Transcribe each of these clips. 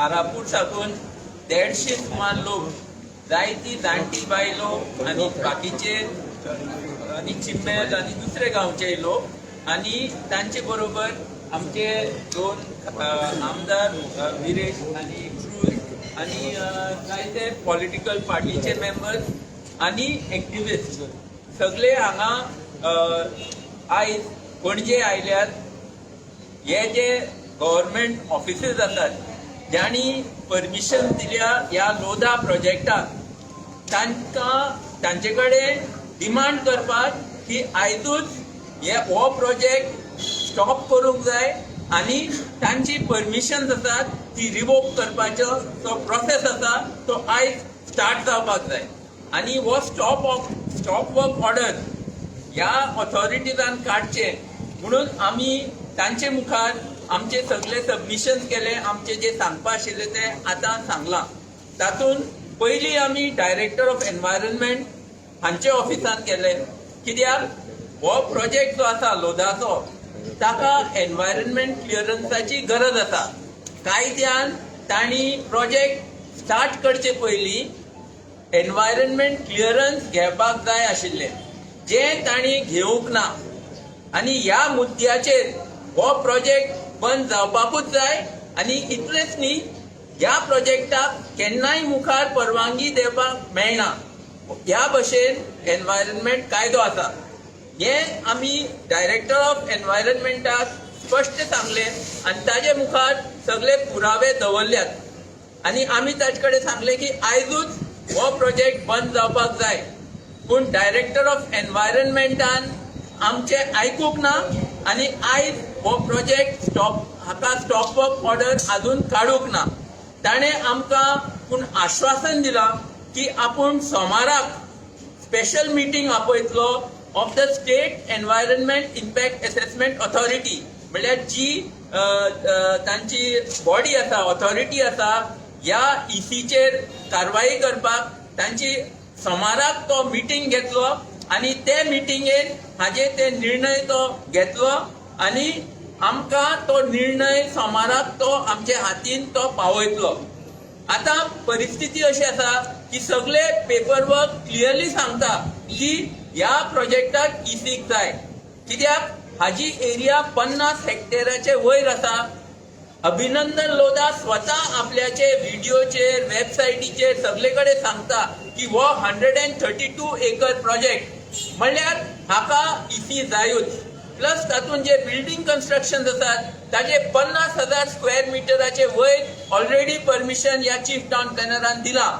कारापूर साकून 150 सुमार लोक, जायती जाणटी बायलो आनी बाकीचे आनी चिंबेल आनी दुसरे गांवचे लोक आनी तांचे बरोबर आमचे दोन आमदार विरेश आनी क्रूज आनी जायते पॉलिटिकल पार्टीचे मेंबर्स आनी एक्टिविस्ट सगळे हांगा आयज पणजे आयल्यात. हे जे गव्हर्मेंट ऑफिसीस आसात, ज्यांनी परमिशन दिल्या ह्या लोधा प्रोजेक्टाक, तांकां तांचे कडेन डिमांड करपाक की आयजूच हे हो प्रोजेक्ट स्टॉप करूंक जाय आनी तांची परमिशन आसात ती रिवोक करपाचो जो प्रोसेस आसा तो आयज स्टार्ट जावपाक जाय आनी हो स्टॉप वर्क ऑर्डर ह्या ऑथॉरिटीजान काडचे म्हणून आमी तांचे मुखार आमचे सगळे सबमिशन केले. आमचे जे सांगपा आशिल्ले ते आतां सांगलां. तातूंत पयलीं आमी डायरेक्टर ऑफ एनवायरमेंट हांचे ऑफिसान केले, कित्याक हो प्रोजेक्ट जो आसा लोधाचो, ताका एनवायरमेंट क्लियरन्साची गरज आसा. कायद्यान तांणी प्रोजेक्ट स्टार्ट करचे पयलीं एनवायरमेंट क्लियरन्स घेवपाक जाय आशिल्लें, जें तांणी घेवंक ना आनी ह्या मुद्द्याचेर हो प्रोजेक्ट बंद जावपाकूच जाय. आनी इतलेंच न्ही, ह्या प्रोजेक्टाक केन्नाय मुखार परवानगी दिवपाक मेळना, ह्या भशेन एनवायरमेंट कायदो आसा. हें आमी डायरेक्टर ऑफ एनवायरमेंटाक स्पश्ट सांगलें आनी ताजे मुखार सगळे पुरावे दवरल्यात आनी आमी ताजे कडेन सांगलें की आयजूच हो प्रोजेक्ट बंद जावपाक जाय. पूण डायरेक्टर ऑफ एनवायरमेंटान आमचें आयकूंक ना आनी आयज हो प्रोजेक्ट स्टॉप, हाका स्टॉप वर्क ऑर्डर अजून काडूंक ना. ताणें आमकां पूण आश्वासन दिलां की आपूण सोमाराक स्पेशल मिटींग आपयतलो of the State Environment Impact Assessment Authority, म्हणल्यार जी अ, अ, तांची बॉडी आसा, ऑथॉरिटी आसा, ह्या इसीचेर कारवाई करपाक तांची सोमाराक तो मिटींग घेतलो आनी ते मिटिंगेन हाजे ते निर्णय तो घेतलो आनी आमकां तो निर्णय सोमाराक तो आमच्या हातीन तो पावयतलो. आतां परिस्थिती अशी आसा की सगळे पेपर वर्क क्लियरली सांगता की ह्या प्रोजेक्टाक इसीक जाय, कित्याक हाजी एरिया 50 हेक्टेराचे वयर आसा. अभिनंदन लोधा स्वता आपल्याचे व्हिडिओचेर, वेबसायटीचेर सगळे कडेन सांगता की हो 132 acre project म्हणल्यार हाका इसी जायूच. प्लस तातूंत जे बिल्डींग कन्स्ट्रक्शन आसात, ताजे 50,000 स्क्वेअर मिटराचे वयर ऑलरेडी परमिशन ह्या चीफ टावन प्लॅनरान दिलां,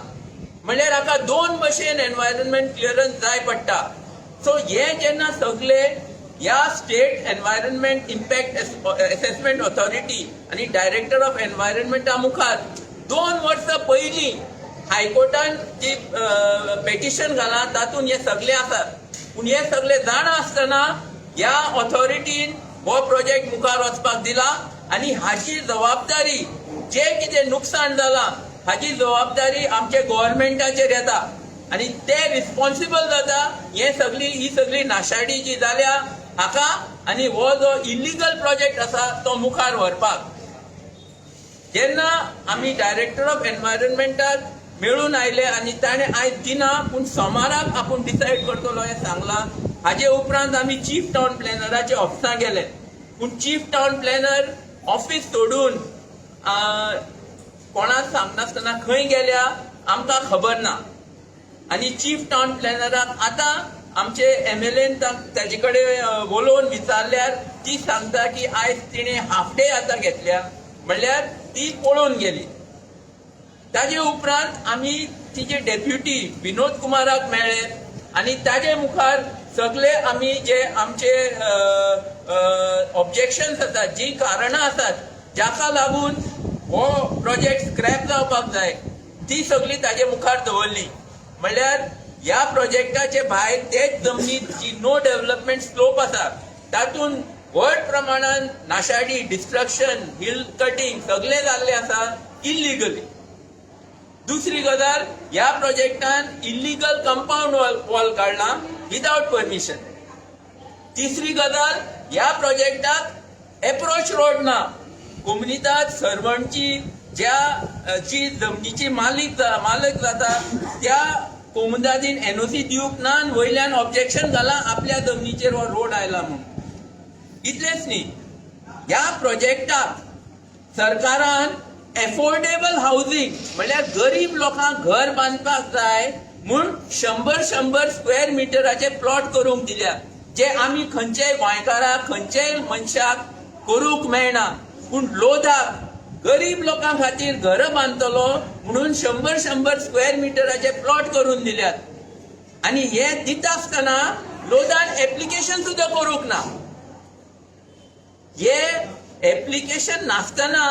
म्हणल्यार हाका दोन भशेन एनवायरमेंट क्लियरन्स जाय पडटा. सो हे जेन्ना सगळे ह्या State Environment Impact Assessment Authority आनी डायरेक्टर ऑफ एनवायरमेंटा मुखार 2 वर्सां पयलीं हायकोर्टान जी पेटिशन घालां, तातूंत हे सगळे आसात. पूण हे सगळे जाणा आसतना ह्या ऑथॉरिटीन हो प्रोजेक्ट मुखार वचपाक दिला आनी हाची जबाबदारी, जे कितें नुकसान जालां हाची जबाबदारी आमच्या गव्हर्मेंटाचेर येता आनी ते रिस्पॉन्सिबल जाता हे सगळी ही सगळी नाशाडी जी जाल्या हाका आनी हो जो इलिगल प्रोजेक्ट आसा तो मुखार व्हरपाक. जेन्ना आमी डायरेक्टर ऑफ एनवायरमेंटाक मेळून आयले आनी ताणें आयज दिना, पूण सोमाराक आपूण डिसायड करतलो हें सांगलां. हाजे उपरांत आमी चीफ टावन प्लॅनराच्या ऑफिसां गेले, पूण चीफ टावन प्लॅनर ऑफिस सोडून कोणाक सांगनासतना खंय गेल्या आमकां खबर ना. आनी चीफ टावन प्लॅनराक आतां आमचे एमएलएन ताजे कडेन उलोवन विचारल्यार ती सांगता की आयज तिणें हाफ डे आतां घेतल्या, म्हणल्यार ती पळोवन गेली. ताजे उपरांत आमी तिजे डेप्युटी विनोद कुमाराक मेळ्ळे आनी ताजे मुखार सगळे आमी जे आमचे ऑब्जेक्शन्स आसात, जी कारणां आसात जाका लागून हो प्रोजेक्ट स्क्रॅप जावपाक जाय, ती सगळी ताजे मुखार दवरली. म्हणल्यार ह्या प्रोजेक्टाचे भायर तेच जमनीत जी नो डेव्हलपमेंट स्लोप आसा, तातूंत व्हड प्रमाणान नाशाडी, डिस्ट्रक्शन, हिल कटिंग सगळें जाल्लें आसा इलिगली. दुसरी गजाल, ह्या प्रोजेक्टान इलिगल कंपाऊंड वॉल काडला विदाउट परमिशन. तिसरी गजाल, ह्या प्रोजेक्टाक एप्रोच रोड ना. कोमुनिदाद सर्वणची ज्या जी जमनीची मालीक मालक जाता त्या कोमुनिदादीन एनओसी दिवंक ना आनी वयल्यान ऑब्जेक्शन घालां आपल्या जमनीचेर हो रोड आयला म्हणून. इतलेंच न्ही, ह्या प्रोजेक्टाक सरकारान एफोर्डेबल हावजींग म्हणल्यार गरीब लोकांक घर बांदपाक जाय म्हूण 100 100 स्क्वेअर मिटराचे प्लॉट करूंक दिल्या, जे आमी खंयच्याय गोंयकाराक, खंयच्याय मनशाक करूंक मेळना. पूण लोधाक गरीब लोकां खातीर घरां बांदतलो म्हणून 100 100 स्क्वेअर मिटराचे प्लॉट करून दिल्यात आनी हे दिता आसतना लोधान एप्लिकेशन सुद्दां करूंक ना. हे एप्लिकेशन नासतना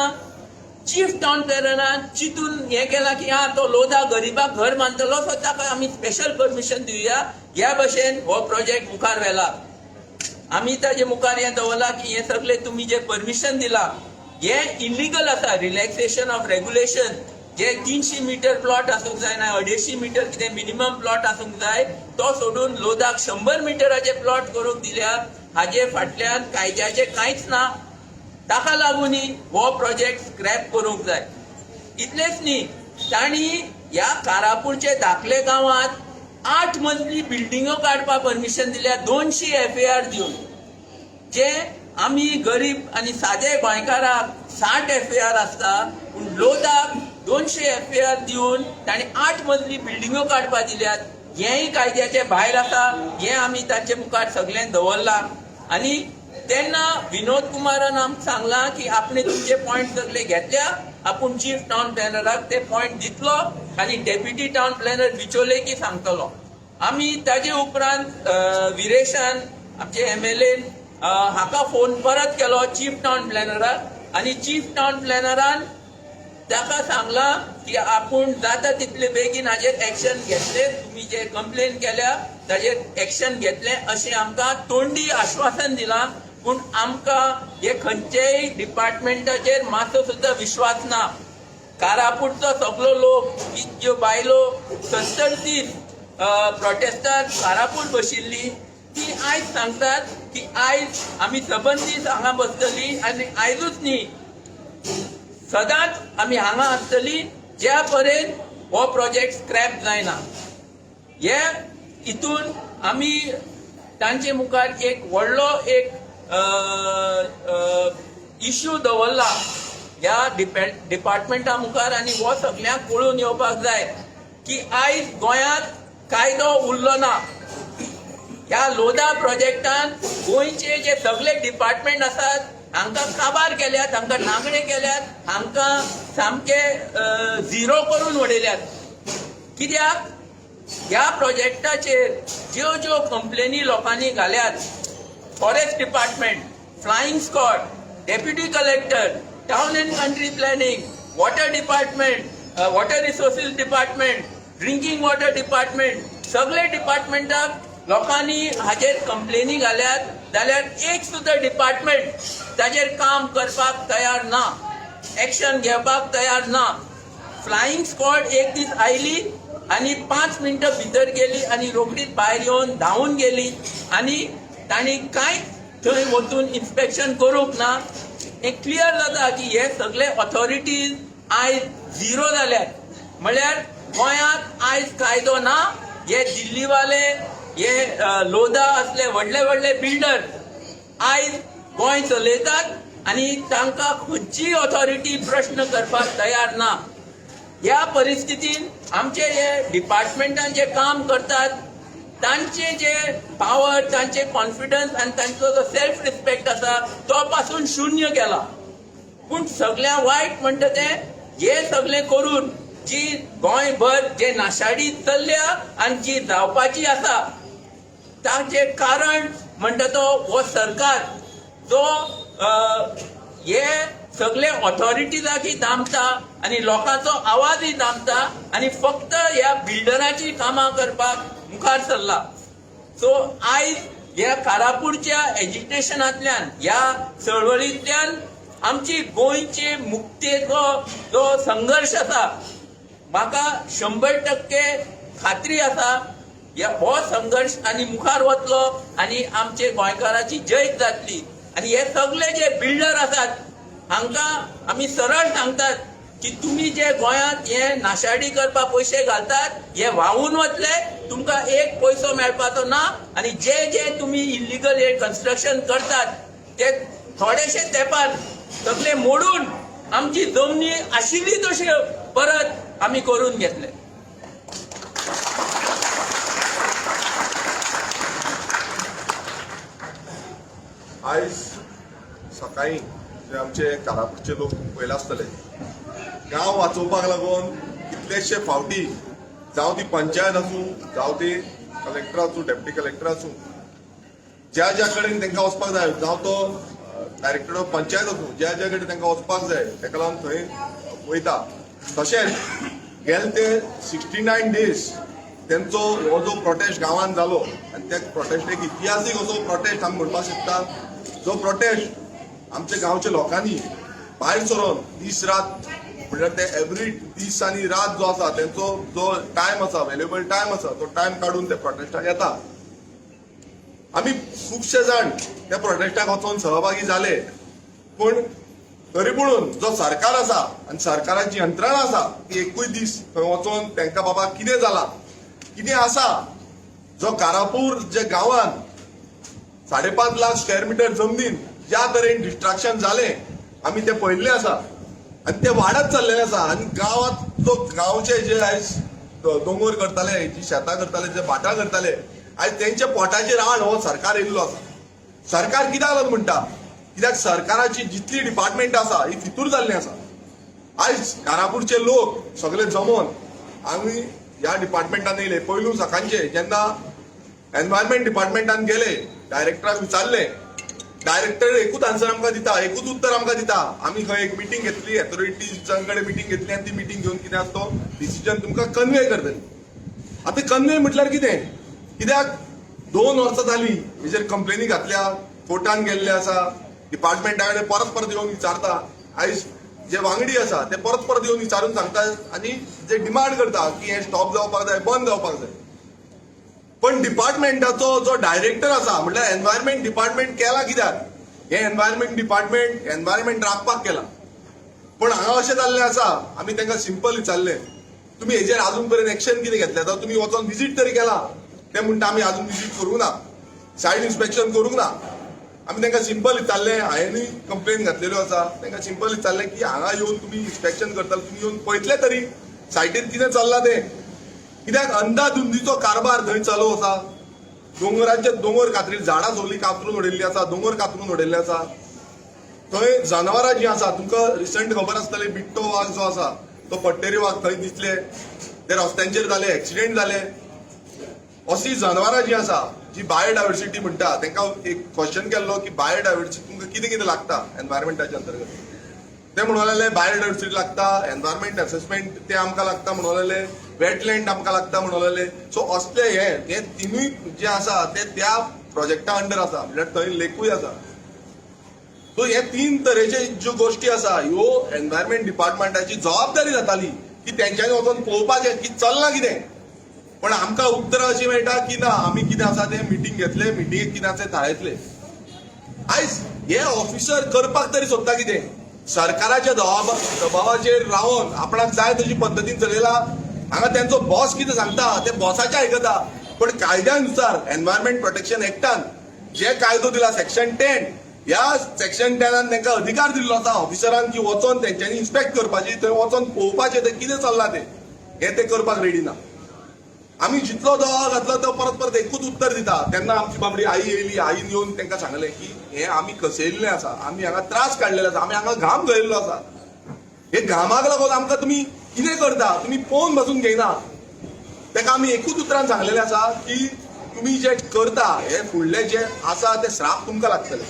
चीफ टावन प्लॅनरान चिंतून हें केलां की हा, तो लोधा गरिबाक घर बांदतलो, सो ताका आमी स्पेशल परमिशन दिवया. ह्या भशेन हो प्रोजेक्ट मुखार व्हेला. आमी ताजे मुखार हें दवरलां की हें सगळें तुमी जें परमिशन दिलां हें इलिगल आसा. रिलॅक्सेशन ऑफ रेग्युलेशन जे 300 मिटर प्लॉट आसूंक जाय ना 250 मिटर कितें मिनिमम प्लॉट आसूंक जाय, तो सोडून लोधाक 100 मिटराचे प्लॉट करूंक दिल्या. हाजे फाटल्यान कायद्याचें कांयच ना. ताका लागूनय हो प्रोजेक्ट स्क्रॅप करूंक जाय. इतलेंच न्ही, तांणी ह्या कारापूरचे धाकले गांवांत आठ मजली बिल्डिंगो काडपाक परमिशन दिल्या 200 एफएआर दिवन, जे आमी गरीब आनी सादे गोंयकाराक 60 एफएआर आसता, पूण लोधाक 200 एफएआर दिवन तांणी आठ मजली बिल्डिंगो काडपाक दिल्यात. हेंय कायद्याचे भायर आसा. हें आमी तांचे मुखार सगळ्यांक दवरलां आनी तेन्ना विनोद कुमारान आमकां सांगलां की आपणे तुमचे पॉयंट सगळे घेतल्या, आपूण चीफ टावन प्लॅनराक ते पॉयंट दितलो आनी डेप्युटी टावन प्लॅनर बिचोलेकी सांगतलो. आमी ताजे उपरांत विरेशान, आमचे एमएलएन, हाका फोन परत केलो, चीफ टावन प्लॅनराक, आनी चीफ टावन प्लॅनरान ताका सांगलां की आपूण जाता तितले बेगीन हाजेर एक्शन घेतले, तुमी जे कंप्लेन केल्या ताजेर एक्शन घेतले अशें आमकां तोंडी आश्वासन दिलां. पूण आमकां हे खंयचेय डिपार्टमेंटाचेर मातसो सुद्दां विश्वास ना. कारापूरचो सगलो लोक, इतक्यो बायलो 70 दीस प्रोटेस्टार कारापूर बशिल्ली, ती आयज सांगतात की आयज आमी सबंद दीस हांगा बसतली आनी आयजूच न्ही, सदांच आमी हांगा आसतली ज्या पर्यंत हो प्रोजेक्ट स्क्रॅप जायना. हे हितून आमी तांचे मुखार एक व्हडलो एक इश्यू दवरला ह्या डिपार्टमेंटा मुखार आनी हो सगल्यांक कळून येवपाक जाय की आयज गोंयांत कायदो उरलो ना. ह्या लोधा प्रोजेक्टान गोंयचे जे सगळे डिपार्टमेंट आसात हांकां काबार केल्यात, हांकां नागडे केल्यात, हांकां सामके झिरो करून उडयल्यात. कित्याक ह्या प्रोजेक्टाचेर ज्यो ज्यो कंप्लेनी लोकांनी घाल्यात, forest department, flying squad, deputy collector, town and country planning, water department, water resources department, drinking water department, सगळे डिपार्टमेंटाक लोकांनी हाजेर कंप्लेनी घाल्यात जाल्यार एक सुद्दां डिपार्टमेंट ताजेर काम करपाक तयार ना, एक्शन घेवपाक तयार ना. फ्लायिंग स्क्वॉड एक दीस आयली आनी 5 मिनटां भितर गेली आनी रोखडीच भायर येवन धांवून गेली आनी तांणी कांयच थंय वचून इन्स्पेक्शन करूंक ना. हें क्लियर जाता की हे सगळे ऑथॉरिटीज आयज झिरो जाल्यात. म्हळ्यार गोंयांत आयज कायदो ना. हे दिल्लीवाले, हे लोधा असले व्हडले व्हडले बिल्डर आयज गोंय चलयतात आनी तांकां खंयचीय ऑथॉरिटी प्रश्न करपाक तयार ना. ह्या परिस्थितीन आमचे हे डिपार्टमेंटान जे काम करतात तांचे जे पावर, तांचे कॉन्फिडन्स आनी तांचो जो सेल्फ रिस्पेक्ट आसा तो पासून शून्य केला. पूण सगळ्या वायट म्हणटा तें हे सगळें करून जी गोंयभर जे नाशाडी चल्ल्या आनी जी जावपाची आसा ताचें कारण म्हणटा तो हो सरकार, जो हे सगळे ऑथॉरिटीजाकय दामता आनी लोकांचो आवाजय दामता आनी फक्त ह्या बिल्डराची कामां करपाक मुखार सरला. सो आयज ह्या कारापूरच्या एजिटेशनांतल्यान, ह्या चळवळींतल्यान आमची गोंयचे मुक्तेचो जो संघर्श आसा, म्हाका 100% खात्री आसा हो संघर्श आनी मुखार वतलो आनी आमचे गोंयकाराची जैत जातली. आनी हे सगळे जे बिल्डर आसात हांकां आमी सरळ सांगतात की तुमी जे गोंयांत हे नाशाडी करपाक पयशे घालतात हे व्हांवून वतले, तुमकां एक पयसो मेळपाचो ना. आनी जे जे तुमी इल्लिगल हे कन्स्ट्रक्शन करतात ते थोडेशे तेंपान सगळे मोडून आमची जमनी आशिल्ली तशी परत आमी करून घेतले. आयज सकाळी जे आमचे कारापूरचे लोक पयले आसतले, गांव वाचोवपाक लागून कितलेशे फावटी, जावं ती पंचायत आसूं, जावं ती कलेक्टर आसूं, डेप्युटी कलेक्टर आसूं, ज्या ज्या कडेन तांकां वचपाक जाय, जावं तो डायरेक्टर ऑफ पंचायत आसूं, ज्या ज्या कडेन तांकां वचपाक जाय ताका लागून थंय वयता. तशेंच गेले ते 69 डेज तेंचो हो जो प्रोटेस्ट गांवांत जालो आनी त्या प्रोटेस्ट एक इतिहासीक असो प्रोटेस्ट आमी म्हणपाक शकता, जो प्रोटेस्ट आमच्या गांवच्या लोकांनी भायर सरोन दीस रात, म्हणल्यार ते एवरी दीस आनी रात जो आसा तेंचो जो टायम आसा, अवेलेबल टायम आसा, तो टायम काडून ते प्रोटेस्टाक येता. आमी खुबशे जाण त्या प्रोटेस्टाक वचोन सहभागी जाले, पूण तरी पुणून जो सरकार आसा आनी सरकाराची यंत्रणा आसा ती एकूय दीस थंय वचोन तांकां बाबा कितें जाला, कितें आसा, जो कारापूर जे गांवान 5.5 लाख स्क्वेअर मिटर जमनीन ज्या तरेन डिस्ट्रक्शन जालें आमी तें पळयल्लें आसा आनी तें वाडत चल्लेलें आसा. आनी गांवांत जो गांवचे जे आयज दोंगर करताले, जी शेतां करताले, जे भाटां करताले, आयज तेंच्या पोटाचेर आड हो सरकार येयल्लो आसा. सरकार कित्याक लागून म्हणटा, कित्याक सरकाराची जितली डिपार्टमेंट आसा ही फितूर जाल्ली आसा. आयज कारापूरचे लोक सगळे जमोन आमी ह्या डिपार्टमेंटान येयले. पयलू सकाळचे जेन्ना एनवायरमेंट डिपार्टमेंटान गेले, डायरेक्टराक विचारले, डायरेक्टर एकूच आन्सर आमकां दिता, एकूच उत्तर आमकां दिता, आमी खंय एक मिटींग घेतली, अथॉरिटीजां कडेन मिटींग घेतली आनी ती मिटींग घेवन कितें आसा तो डिसिजन तुमकां कन्वे करतली. आतां कन्वे म्हटल्यार कितें? कित्याक 2 वर्सां जाली हेजेर कंप्लेनी घातल्या, कोर्टान गेल्ले आसा, डिपार्टमेंटा कडेन परत परत येवन विचारता. आयज जे वांगडी आसा ते परत परत येवन विचारून सांगता आनी जे डिमांड करता की हें स्टॉप जावपाक जाय, बंद जावपाक जाय. पण डिपार्टमेंटाचो जो डायरेक्टर आसा, म्हटल्यार एनवायरमेंट डिपार्टमेंट केला कित्याक? हें एनवायरमेंट डिपार्टमेंट एनवायरमेंट राखपाक केला. पण हांगा अशें जाल्लें आसा, आमी तांकां सिंपल विचारलें, तुमी हेजेर अजून पर्यंत एक्शन कितें घेतलें, जावं तुमी वचोन विजीट तरी केला? ते म्हणटा आमी अजून विजीट करूंक ना, सायड इन्स्पेक्शन करूंक ना. आमी तांकां सिंपल विचारलें, हांवेंय कंप्लेन घातलेल्यो आसा, तांकां सिंपल विचारलें की हांगा येवन तुमी इन्स्पेक्शन करतले, तुमी येवन पळयतले तरी सायटीर कितें चल्लां तें? कित्याक अंदाधुंदीचो कारभार थंय चालू आसा. दोंगरांचे दोंगर कातरी, झाडां सगळीं कातरून उडयल्ली आसा, दोंगर कातरून उडयल्ले आसा. थंय जनावरां जीं आसा, तुमकां रिसंट खबर आसतली, बिट्टो वाग जो आसा तो पट्टेरी वाग थंय दिसले, ते रस्त्यांचेर जाले एक्सिडेंट जाले. अशी जनावरां जी आसा, जी बायोडायवर्सिटी म्हणटा, तांकां एक क्वेश्चन केल्लो की बायोडायवर्सिटी तुमकां कितें कितें लागता एनवायरमेंटाच्या अंतर्गत? ते म्हणून लागले बायोडायवर्सिटी लागता, एनवायरमेंट असेसमेंट ते आमकां लागता म्हणून लागले, वेटलँड आमकां लागता म्हणून लागले. सो असले हे हे तिनूय जे आसा ते त्या प्रोजेक्टा अंडर आसा, म्हणल्यार थंय लेकूय आसा. सो हे तीन तरेचे ज्यो गोश्टी आसा ह्यो एनवायरमेंट डिपार्टमेंटाची जबाबदारी जाताली की तेंच्यांनी वचोन पळोवपाचें की चल्लां कितें. पण आमकां उत्तरां अशीं मेळटा की ना, आमी कितें आसा तें मिटींग घेतले, मिटिंगेक कितें आसा तें थारायतले. आयज हे ऑफिसर करपाक तरी सोदता कितें? सरकाराच्या दबावाचेर रावन आपणाक जाय तशी पद्दतीन चलयला. हांगा तेंचो बॉस कितें सांगता ते बॉसाचें आयकता. पण कायद्यानुसार एनवायरमेंट प्रोटेक्शन एक्टान जे कायदो दिला सेक्शन 10, ह्या सेक्शन 10 तांकां अधिकार दिल्लो आसा ऑफिसरान की वचोन तेंच्यांनी इन्स्पेक्ट करपाची, थंय वचोन पळोवपाचें तें कितें चल्लां तें. हें ते करपाक रेडी ना. आमी जितलो दबाव घातलो तो परत परत एकूच उत्तर दिता. तेन्ना आमची बाबडी आई येयली, आईन येवन तांकां सांगलें की हें आमी कसयल्लें आसा, आमी हांगा त्रास काडलेले आसा, आमी हांगा घाम गळयल्लो आसा. हे घामाक लागून आमकां तुमी कितें करता, तुमी पळोवन बसून घेयना. ताका आमी एकूच उतरान सांगलेलें आसा की तुमी जे करता हे फुडले जे आसा ते श्राप तुमकां लागतले.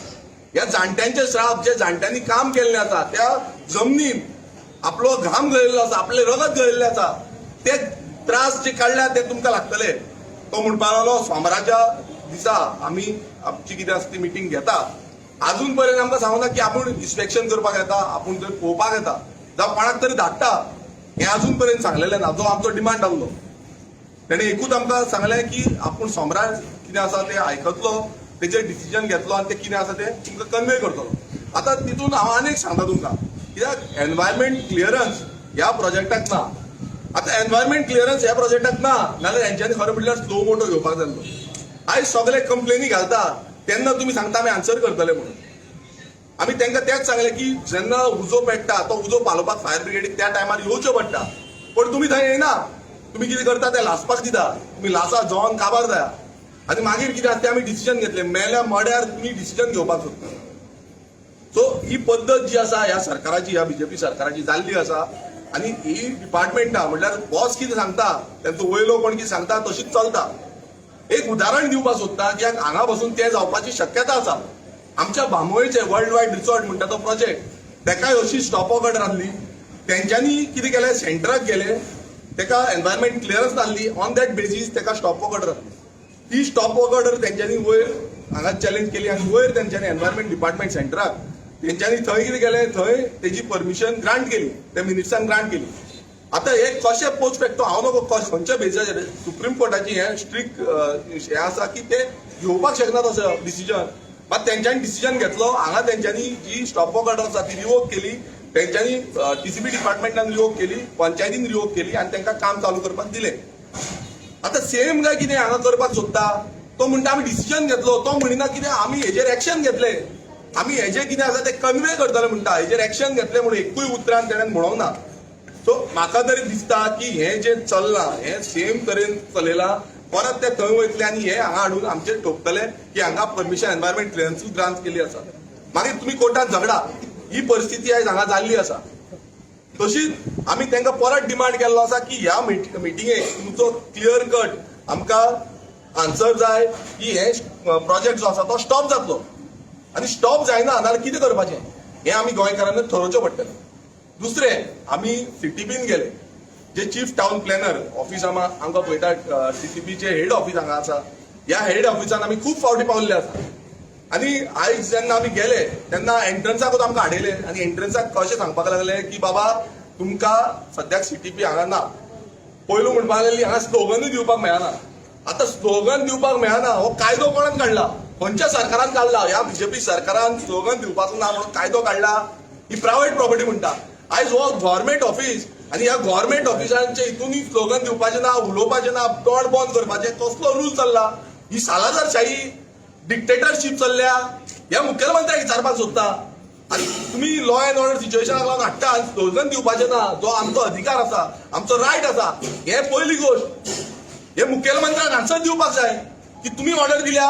ह्या जाणट्यांचे श्राप, जे जाणट्यांनी काम केल्लें आसा, त्या जमनीन आपलो घाम गळयल्लो आसा, आपलें रगत गळयल्लें आसा, ते त्रास जे काडल्या ते तुमकां लागतले. तो म्हणपाक लागलो सोमाराच्या दिसा आमी आमची कितें आसा ती मिटींग घेता. अजून पर्यंत आमकां सांगूना की आपूण इन्स्पेक्शन करपाक येता, आपूण थंय पळोवपाक येता, जावं कोणाक तरी धाडटा, हें अजून पर्यंत सांगलेलें ना. जो आमचो डिमांड आहलो, तेणे एकूच आमकां सांगलें की आपूण सोमरार कितें आसा तें आयकतलो, तेचेर डिसिजन घेतलो आनी तें कितें आसा तें तुमकां कन्वे करतलो. आतां तितून हांव आनी एक सांगता तुमकां, कित्याक एनवायरमेंट क्लियरन्स ह्या प्रोजेक्टाक ना. आतां एनवायरमेंट क्लियरन्स ह्या प्रोजेक्टाक ना, नाजाल्यार हेंच्यांनी खरें म्हटल्यार सुओ मोटो घेवपाक जाल्लो. आयज सगळे कंप्लेनी घालता तेन्ना तुमी सांगता आमी आन्सर करतले म्हणून. आमी तांकां तेंच सांगलें की जेन्ना उजो पेट्टा तो उजो पालोवपाक फायर ब्रिगेडीक त्या टायमार येवच्यो पडटा, पण तुमी थंय येना. तुमी कितें करता, ते लासपाक दिता. तुमी लासा, जॉन काबार जाया आनी मागीर कितें आसा तें आमी डिसिजन घेतले. मेल्या मड्यार तुमी डिसिजन घेवपाक सोदता. सो ही पद्दत जी आसा ह्या सरकाराची, ह्या बीजेपी सरकाराची जाल्ली आसा. आनी ही डिपार्टमेंटां म्हणल्यार बॉस कितें सांगता, तेंचो वयलो कोण कितें सांगता, तशीच चलता. एक उदाहरण दिवपाक सोदता की हांगा बसून तें जावपाची शक्यता आसा. आमच्या बांबोळेचे वर्ल्ड वायड रिसॉर्ट म्हणटा तो प्रोजेक्ट, तेकाय अशी स्टॉप ऑर्डर आहली. तेंच्यांनी कितें केलें, सेंटराक गेले, तेका एनवायरमेंट क्लियरन्स नासली, ऑन that basis तेका स्टॉप ऑर्डर आहली. ती स्टॉप ऑर्डर तेंच्यांनी वयर हांगा चॅलेंज केली आनी वयर तेंच्यांनी एनवायरमेंट डिपार्टमेंट सेंटराक तेंच्यांनी थंय कितें केलें, थंय तेजी परमिशन ग्रांट केली, त्या मिनिट्सान ग्रांट केली. आतां हे कशें पोस्ट फॅक्टो हांव नको खंयच्या बेजाचेर. सुप्रीम कोर्टाची हें स्ट्रिक्ट हें आसा की ते घेवपाक शकना तसो डिसिजन. मात तेंच्यांनी डिसिजन घेतलो. हांगा तेंच्यांनी जी स्टॉप ऑर्डर आसा ती रिवोक केली. तेंच्यांनी टीसीपी डिपार्टमेंटान रिवोक केली, पंचायतीन रिवोक केली आनी तांकां काम चालू करपाक दिलें. आतां सेम काय कितें हांगा करपाक सोदता. तो म्हणटा आमी डिसिजन घेतलो. तो म्हणिना कितें आमी हेजेर एक्शन घेतले, आमी हेजे कितें आसा ते कन्वे करतले म्हणटा. हेजेर एक्शन घेतले म्हणून एकूय उतरान तेणें म्हणोंक ना. सो म्हाका तरी दिसता की हें जें चल्लां हें सेम तरेन चलयलां. परत ते थंय वयतले आनी हे हांगा हाडून आमचेर ठोकतले की हांगा परमिशन एनवायरमेंट क्लियरन्सूच ग्रांट केली आसा, मागीर तुमी कोर्टात झगडा. ही परिस्थिती आयज हांगा जाल्ली आसा. तशीच आमी तांकां परत डिमांड केल्लो आसा की ह्या मिटिंगेक तुमचो क्लियर कट आमकां आन्सर जाय की हे प्रोजेक्ट जो आसा तो स्टॉप जातलो आनी स्टॉप जायना नाजाल्यार कितें करपाचें हें आमी गोंयकारांनी थारोवचें पडटलें. दुसरें, आमी सीटीपीन गेले. जे चीफ टावन प्लॅनर ऑफिस आमा आमकां पळयता, सीटीपीचे हेड ऑफिस हांगा आसा. ह्या हेड ऑफिसान आमी खूब फावटी पावल्ले आसा. आनी आयज जेन्ना आमी गेले तेन्ना एंट्रन्साकूच आमकां हाडयले आनी एंट्रन्साक कशें सांगपाक लागले की बाबा, तुमकां सद्याक सीटीपी हांगा ना. पयलू म्हणपाक लागली हांगा स्लोगनूय दिवपाक मेळना. आतां स्लोगन दिवपाक मेळना हो कायदो कोणान काडला? खंयच्या सरकारान काडला? ह्या बीजेपी सरकारान स्लोगन दिवपाचो ना म्हणून कायदो काडला. ही प्रायव्हेट प्रॉपर्टी म्हणटा. आयज हो गव्हर्मेंट ऑफिस आनी ह्या गव्हर्मेंट ऑफिसांचे हितूनय स्लोगन दिवपाचें ना, उलोवपाचें ना, तोंड बंद करपाचें, कसलो रूल चल्ला? ही सालाझारशाही डिक्टेटरशीप चल्ल्या. ह्या मुखेलमंत्र्याक विचारपाक सोदता. आनी तुमी लॉ अँड ऑर्डर सिच्युएशनाक लागून हाडटा आनी स्लोगन दिवपाचें ना, जो आमचो अधिकार आसा, आमचो रायट आसा. हे पयली गोश्ट हे मुखेलमंत्र्याक आन्सर दिवपाक जाय की तुमी ऑर्डर दिल्या.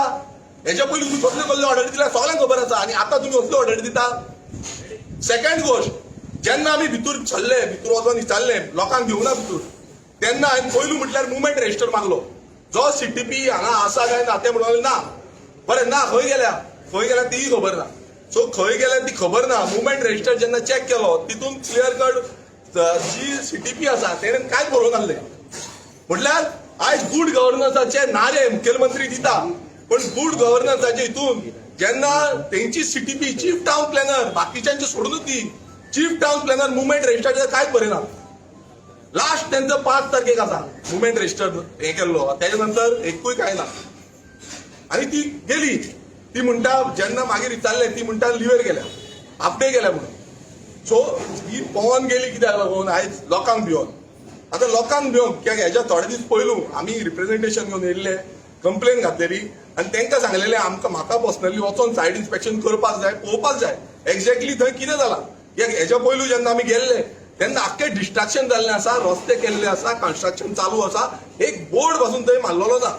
हेच्या पयलीं तुमी कसल्यो कसल्यो ऑर्डर दिल्या सगळ्यांक खबर आसा आनी आतां तुमी असल्यो ऑर्डर दिता. सेकंड गोश्ट, जेन्ना आमी भितर सरले, भितर वचोन विचारले, लोकांक घेवना भितर, तेन्ना हांवें पयलू म्हटल्यार मुवमेंट रजिस्टर मागलो. जो सीटीपी हांगा आसा काय ना, ते म्हणून ना. बरें, ना, खंय गेल्या, खंय गेल्या तीय खबर ना. सो खंय गेल्या ती खबर ना. मुवमेंट रजिस्टर जेन्ना चॅक केलो, तितून क्लियर कट जी सीटीपी आसा तेणें कांयच बरोवंक नासलें. म्हटल्यार आयज गुड गव्हर्नन्साचे नारे मुखेलमंत्री दिता, पण गुड गव्हर्नन्साचे हितून जेन्ना तेंची सीटीपी, चीफ टावन प्लॅनर, बाकीच्यांचे सोडूनच दी, chief town planner movement register कांयच बरयना. लास्ट तेंचो 5 तारखेक आसा मुवमेंट रजिस्टर हे केल्लो, तेच्या नंतर एकूय कांय ना. आनी ती गेली. ती म्हणटा, जेन्ना मागीर विचारलें, ती म्हणटा लिवेर गेल्या, हाफ डे गेल्या म्हणून. सो ही पळोवन गेली कित्याक लागून? आयज लोकांक भिवन. आतां लोकांक भिवन कित्याक? हेज्या थोडे दीस पयलू आमी रिप्रेझेंटेशन घेवन येयल्ले, कंप्लेन घातलेली आनी तांकां सांगलेलें आमकां, म्हाका पर्सनली वचोन सायड इन्स्पेक्शन करपाक जाय, पळोवपाक जाय एक्झॅक्टली थंय कितें जालां. कित्याक हेज्या पयलू जेन्ना आमी गेल्ले तेन्ना आख्खें डिस्ट्रक्शन जाल्लें आसा, रस्ते केल्ले आसा, कन्स्ट्रक्शन चालू आसा. एक बोर्ड पासून थंय मारलेलो ना,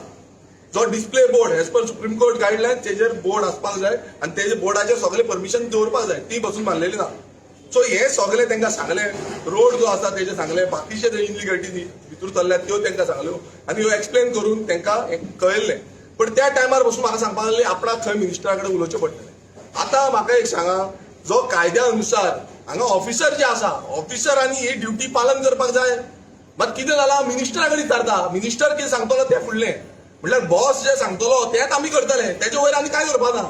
जो display board as per Supreme Court guideline तेजेर बोर्ड आसपाक जाय आनी तेजे बोर्डाचेर सगळे परमिशन दवरपाक जाय, ती पासून मारलेली ना. सो हे सगळे तांकां सांगलें, रोड जो आसा तेजे सांगलें, बाकीचे जे इलिगलिटी भितर चल्ल्यात त्यो तांकां सांगल्यो आनी ह्यो एक्सप्लेन करून तांकां कळयल्लें. पण त्या टायमार बसून म्हाका सांगपाक लागले आपणाक खंय मिनिस्टरा कडेन उलोवचें पडटलें. आतां म्हाका एक सांगा, जो कायद्या अनुसार हांगा ऑफिसर जे आसा, ऑफिसरांनी ही ड्युटी पालन करपाक जाय. मात कितें जालां, मिनिस्टरा कडेन विचारता, मिनिस्टर कितें सांगतलो तें फुडलें. म्हटल्यार बॉस जे सांगतलो तेंच आमी करतले, तेजे वयर आनी कांय करपा ना.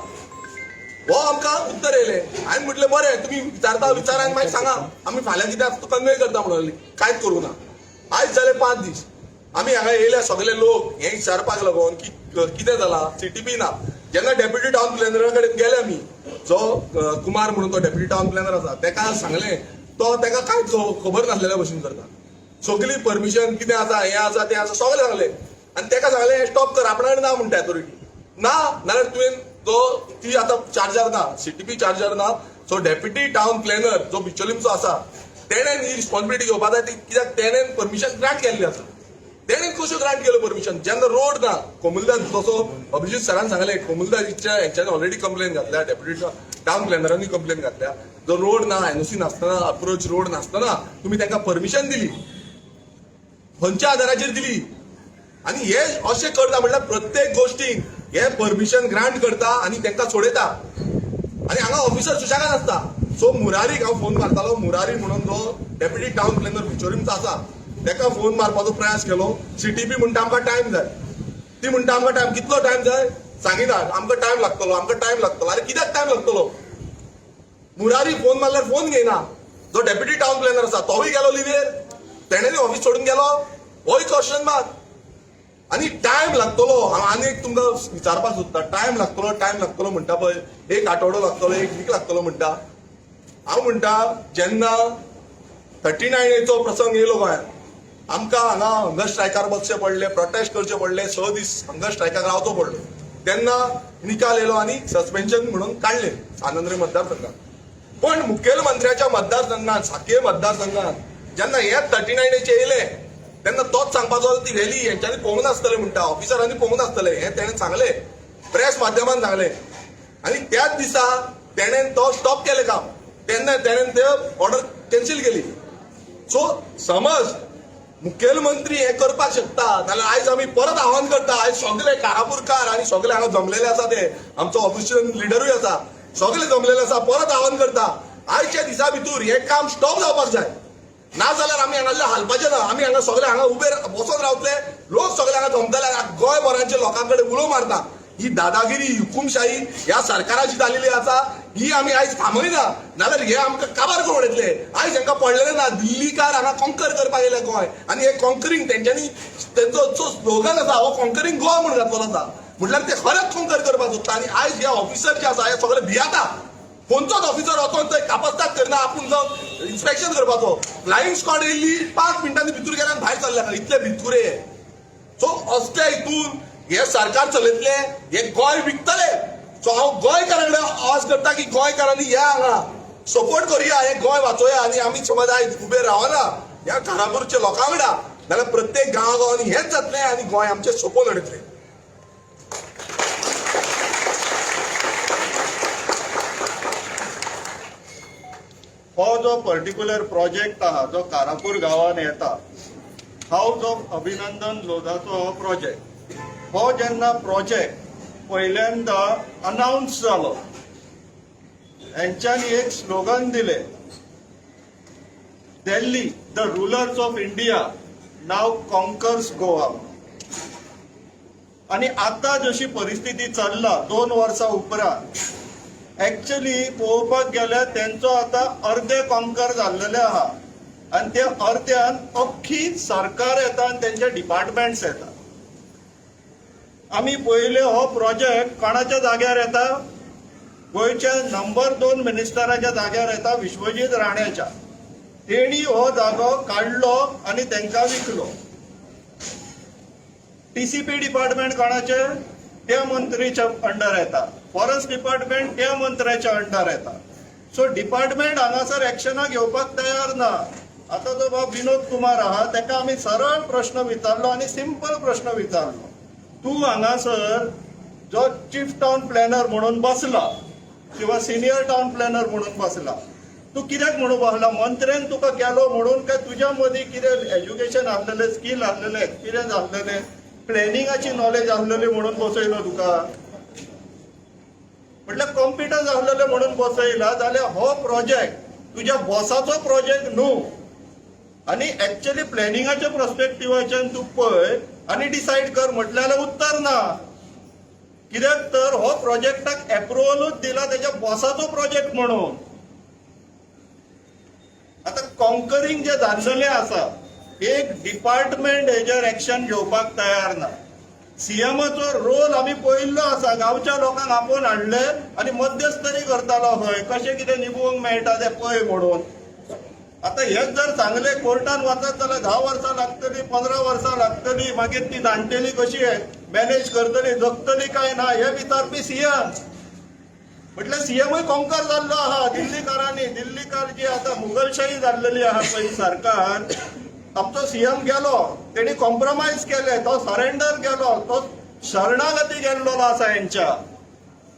हो आमकां उत्तर येयलें. हांवें म्हटलें बरें, तुमी विचारता विचारा आनी मागीर सांगा, आमी फाल्यां कितें आसा तो कन्वे करता म्हणून. कांयच करूं ना. आयज जाले 5 दीस आमी हांगा येयल्या सगळे लोक हें विचारपाक लागून की कितें जालां, सीटीपी ना. जेन्ना डेप्युटी टावन प्लॅनरा कडेन गेले आमी, जो कुमार म्हणून तो डेप्युटी टावन प्लॅनर आसा, तेका सांगलें. तो ताका कांयच खबर नासलेल्या भशेन करता. सगळी परमिशन कितें आसा, हें आसा, तें आसा, सगळें सांगलें आनी ताका सांगलें हें स्टॉप कर. आपणा कडेन ना म्हणटा अथॉरिटी ना, नाल्यार तुवें जो ती आतां चार्जार ना, सीटीपी चार्जार ना. सो डेप्युटी टावन प्लॅनर जो बिचोलिमचो आसा तेणेन ही रिस्पॉन्सिबिलिटी घेवपा जाय ती, कित्याक तेणेन परमिशन ग्रांट केल्ली आसा. तेणेन कश्यो ग्रांट केल्यो परमिशन जेन्ना रोड ना? कोमुलदाद, जसो अभिजीत सरान सांगलें, कोमुलदादीच्या हेंच्यांनी ऑलरेडी कंप्लेन घातल्या, डेप्युटी टावन प्लॅनरांनी कंप्लेन घातल्या. जो रोड ना, एनओसी नासतना, अप्रोच रोड नासतना तुमी तांकां परमिशन दिली, खंयच्या आधाराचेर दिली? आनी हे अशें करता म्हणल्यार प्रत्येक गोश्टीन हे परमिशन ग्रांट करता आनी तांकां सोडयता आनी हांगा ऑफिसर सुशेगाद आसता. सो मुरारीक हांव फोन मारतालो. मुरारी म्हणून जो डेप्युटी टावन प्लॅनर बिचोरीमचो आसा ताका फोन मारपाचो प्रयास केलो. सीटीपी म्हणटा आमकां टायम जाय. ती म्हणटा आमकां टायम. कितलो टायम जाय? सांगिना. आमकां टायम लागतलो, आमकां टायम लागतलो. आरे, कित्याक टायम लागतलो? मुरारी फोन मारल्यार फोन घेयना. जो डेप्युटी टावन प्लॅनर आसा तोवूय गेलो लिवेर, तेणें ऑफिस सोडून गेलो. होय क्वेश्चन मार्क. आनी टायम लागतलो. हांव आनी एक तुमकां विचारपाक सोदता. टायम लागतलो, टायम लागतलो म्हणटा पळय, एक आठवडो लागतलो, एक वीक लागतलो म्हणटा. हांव म्हणटा, जेन्ना 39 एचो प्रसंग येयलो गोंयांत, आमकां हांगा हंगर स्ट्रायकार बसचे पडले, प्रोटेस्ट करचे पडले, 6 दीस हंगर स्ट्रायकाक रावचो पडलो. तेन्ना निकाल येयलो आनी सस्पेन्शन म्हणून काडले सांत मतदारसंघात. पण मुखेलमंत्र्याच्या मतदारसंघात, साखये मतदारसंघात जेन्ना हे 39 एचे येयले तेन्ना तोच सांगपाचो ती रॅली हेंच्यांनी पळोवंक नासतलें म्हणटा, ऑफिसरांनी पळोवंक नासतलें, हें तेणें सांगलें, प्रेस माध्यमान सांगलें आनी त्याच दिसा तेणें तो स्टॉप केलें काम. तेन्ना तेणें ते ऑर्डर कॅन्सील केली. सो समज मुखेलमंत्री हें करपाक शकता जाल्यार आयज आमी परत आव्हान करता. आयज सगळे कारापूरकार आनी सगळे हांगा जमलेले आसा, ते आमचो ऑपोजिशन लिडरूय आसा, सगळे जमलेले आसा. परत आव्हान करता, आयच्या दिसा भितर हें काम स्टॉप जावपाक जाय. ना जाल्यार आमी हांगासरले हालपाचे ना. आमी हांगा सगळे हांगा उबे बसोन रावतले. लोक सगळे हांगा जमतले. गोंयभरांचे लोकां कडेन उलो मारता, ही दादागिरी, हुकुमशाही ह्या सरकाराची जालेली आसा, ही आमी आयज थांबयना नाल्यार हे आमकां काबार करून उडयतले. आयज हांकां पडलेले ना. दिल्लीकार हांगा कॉन्कर करपाक येयले गोंय आनी हे कॉन्करींग तेंच्यांनी तेंचो जो स्लोगन आसा हो कॉन्करींग गोवा म्हणून घातलेलो आसा. म्हटल्यार ते खरेंच कॉन्कर करपाक सोदता. आनी आयज हे ऑफिसर जे आसा हे सगळे भियाता. खंयचोच ऑफिसर वचोन थंय कापस्ताद करना आपूण जावन इन्स्पेक्शन करपाचो. फ्लायिंग स्क्वॉड येयल्ली, 5 मिनटांनी भितर गेल्या आनी भायर सरले. इतले भितकुरे. सो असल्या हितून हे सरकार चलयतले, हे गोंय विकतले. सो हांव गोंयकारां कडेन आवाज करता की गोंयकारांनी या हांगा, सपोर्ट करुया, हे गोंय वाचोया. आनी आमी समज आयज उबे रावना ह्या कारापूरच्या लोकां वांगडा जाल्यार प्रत्येक गांवा गांवांनी हेंच जातलें आनी गोंय आमचें सोंपोवन उडयतलें. हो जो पर्टिक्युलर प्रोजेक्ट आहा जो कारापूर गांवान येता, हाऊस ऑफ अभिनंदन लोधाचो हो प्रोजेक्ट. हो जेन्ना प्रोजेक्ट पहिल्यांदा अनाउन्स जालो, हेंच्यांनी एक स्लोगन दिले, "Delhi, the rulers of India, now conquers Goa." आणि आता जशी परिस्थिती चल्ला 2 वर्सां उपरांत, ऍक्च्युली पळोवपाक गेल्यार तेंचो आतां अर्दे कॉन्कर जाल्लेले आहा आनी त्या अर्द्यान अख्खी सरकार येता आनी तेंचे डिपार्टमेंट्स येता. आमी पयले हो प्रोजेक्ट कोणाच्या जाग्यार येता? गोंयच्या नंबर 2 मिनिस्टराच्या जाग्यार येता, विश्वजीत राण्याच्या. तेणी हो जागो काडलो आनी तेंकां विकलो. टीसीपी डिपार्टमेंट कोणाचे? त्या मंत्रीच्या अंडर येता. फॉरेस्ट डिपार्टमेंट त्या मंत्र्याच्या अंडर येता. सो डिपार्टमेंट हांगासर एक्शनां घेवपाक तयार ना. आतां जो बाब विनोद कुमार आहा तेका आमी सरळ प्रश्न विचारलो आनी सिंपल प्रश्न विचारलो, तूं हांगासर जो चीफ टावन प्लॅनर म्हणून बसला किंवा सिनियर टावन प्लॅनर म्हणून बसला, तूं कित्याक म्हणून बसला? मंत्र्यान तुका केलो म्हणून काय तुज्या मदीं कितें एज्युकेशन आसलेलें, स्कील आसलेलें, एक्सपिरियन्स आसलेलें, प्लॅनिंगाची नॉलेज आसलेली म्हणून बसयलो तुका? म्हटल्यार कॉम्पिटन्स आसलेले म्हणून बसयला जाल्यार हो प्रोजेक्ट तुज्या बॉसाचो प्रोजेक्ट न्हू. आनी एक्च्युअली प्लॅनिंगाच्या पर्स्पेक्टिवाच्यान तूं पळय आनी डिसायड कर म्हटलें जाल्यार उत्तर ना. कित्याक तर हो प्रोजेक्टाक एप्रुवलूच दिला तेच्या बॉसाचो प्रोजेक्ट म्हणून. आतां कॉन्करींग जे जाल्लेलें आसा, एक डिपार्टमेंट हेजेर एक्शन घेवपाक तयार ना. सीएमाचो रोल आमी पळयल्लो आसा. गांवच्या लोकांक आपोवन हाडले आनी मध्यस्थरी करतालो खंय, कशें कितें निभोवंक मेळटा तें पळय म्हणून. आता हेच जर सांगले कोर्टान वचत जाल्यार 10 वर्सां लागतली, 15 वर्सां लागतली. मागीर ती जाणटेली कशी मॅनेज करतली, जगतली काय ना, हे विचारपी सीएम. म्हटल्यार सीएमूय कॉन्कर जाल्लो आहा दिल्लीकारांनी. दिल्लीकार जी आता मुघलशाही जाल्लेली आहा पळय सरकार. आमचो सीएम गेलो, तेणी कॉम्प्रोमायज केले, तो सरेंडर केलो, तो शरणागती गेल्लो आसा हेंच्या.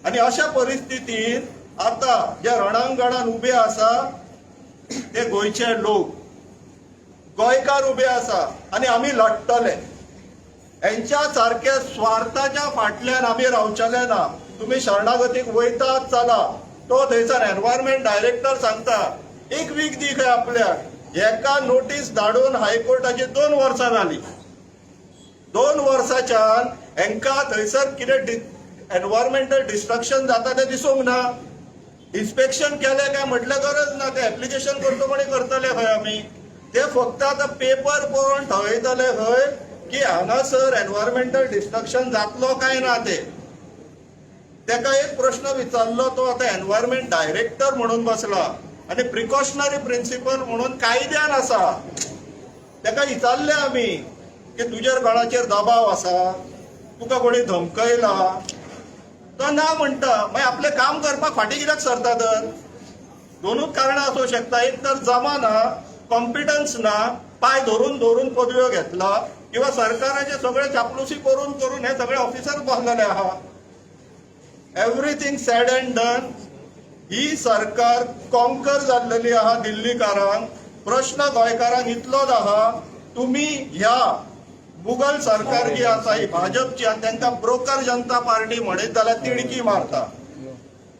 आणि अशा परिस्थितीत आता जे रणांगणान उबे आसा ते गोंयचे लोक, गोंयकार उबे आसा आनी आमी लढटले. हेंच्या सारखे स्वार्थाच्या फाटल्यान आमी रावचेले ना. तुमी शरणागतीक वयतात चला. तो थंयसर एनवायरमेंट डायरेक्टर सांगता, एक वीक दी खंय आपल्याक. हेका नोटीस धाडून हायकोर्टाची 2 वर्सां जाली. 2 वर्साच्यान हेंका थंयसर कितें एनवायरमेंटल डिस्ट्रक्शन जाता तें दिसूंक ना. इन्स्पेक्शन केलें काय म्हटल्यार गरज ना. ते एप्लिकेशन करतो कोणी करतले खंय आमी. ते फक्त आतां पेपर पळोवन ठरयतले खंय की हांगासर एनवायरमेंटल डिस्ट्रक्शन जातलो काय ना ते. तेका एक प्रश्न विचारलो, तो आतां एनवायरमेंट डायरेक्टर म्हणून बसला आनी प्रिकॉशनरी प्रिन्सिपल म्हणून कायद्यान आसा. तेका विचारलें आमी की तुजेर कोणाचेर दबाव आसा, तुका कोणी धमकयला? तो ना म्हणटा. मागीर आपलें काम करपाक फाटीं कित्याक सरता? तर दोनूच कारणां आसूं शकता. एक तर जमाना, कॉम्पिटन्स ना, पाय धरून धरून पदव्यो घेतला, किंवा सरकाराचे सगळे चापलुसी करून करून हे सगळे ऑफिसर बसलेले आहा. एवरीथींग सेड अँड डन, ही सरकार कॉन्कर जाल्लेली आहा दिल्लीकारांक. प्रश्न गोंयकारांक इतलोच आहा, तुमी ह्या मुगल सरकार जी आसा ही भाजपची आनी तांकां ब्रोकर जनता पार्टी म्हणीत जाल्यार तिडकी मारता.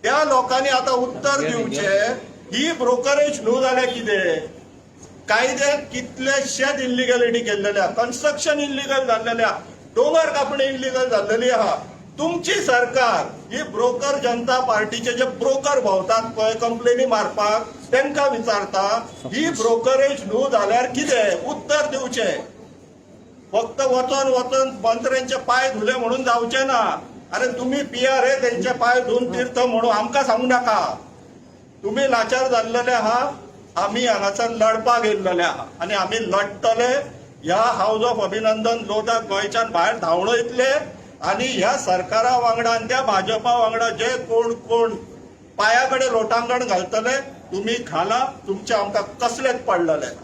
त्या लोकांनी आतां उत्तर दिवचें, ही ब्रोकरेज न्हू जाल्यार कितें? कायद्यात कितलेशेच इल्लिगलिटी केल्लेले आहा. कन्स्ट्रक्शन इल्लिगल जाल्लेले आहा, दोंगर कापणी इल्लिगल जाल्लेली आहा. तुमची सरकार ही ब्रोकर जनता पार्टीचे जे ब्रोकर भोंवतात पळय कंप्लेनी मारपाक, तांकां विचारता, ही ब्रोकरेज न्हू जाल्यार कितें? उत्तर दिवचें. फक्त वचोन वचोन मंत्र्यांचे पांय धुले म्हणून जावचे ना. अरे, तुम्ही पियार हे त्यांचे पाय धुवन तीर्थ म्हणून आमकां सांगू नाका. तुम्ही लाचार जाल्लेले आहा. आमी हांगासर लढपाक येयल्लेले आहा आनी आमी लढटले. ह्या हावज ऑफ अभिनंदन लोधाक गोंयच्यान भायर धांवडयतले आनी ह्या सरकारा वांगडा आनी त्या भाजपा वांगडा जे कोण कोण पाया कडेन लोटांगण घालतले, तुमी घाला, तुमचे आमकां कसलेच पडलेले ना.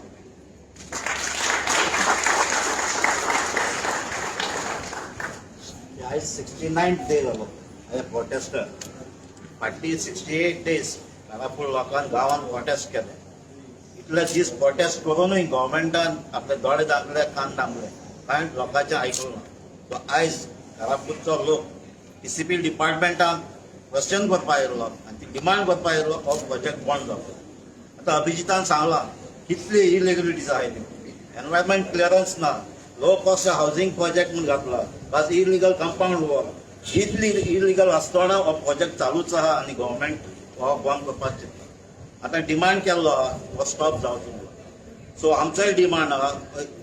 आयज 69th day जालो एज अ प्रोटेस्टर. फाटली 68 डेज कारापूर लोकांक गांवांत प्रोटेस्ट केले. इतले दीस प्रोटेस्ट करूनय गव्हर्मेंटान आपले दोळे दामले, कान दामले, कांय लोकांचें आयकूंक ना. सो आयज कारापूरचो लोक पीसीपी डिपार्टमेंटान क्वेश्चन करपा आयिल्लो आनी ती डिमांड करपा आयिल्लो, हो प्रोजेक्ट बंद जावचो. आतां अभिजितान सांगलां कितली इलिगलिटीज आहाय ती. एनवायरमेंट क्लियरन्स ना, लो कॉस्ट हावजींग प्रोजेक्ट म्हूण घातला, प्लस इलिगल कंपाऊंड वॉल. इतली इलिगल आसतना हो प्रोजेक्ट चालूच आहा आनी गव्हर्मेंट हो बंद करपाक चिंत्ता. आतां डिमांड केल्लो आहा, हो स्टॉप जावचो म्हणून. सो आमचोय डिमांड आहा,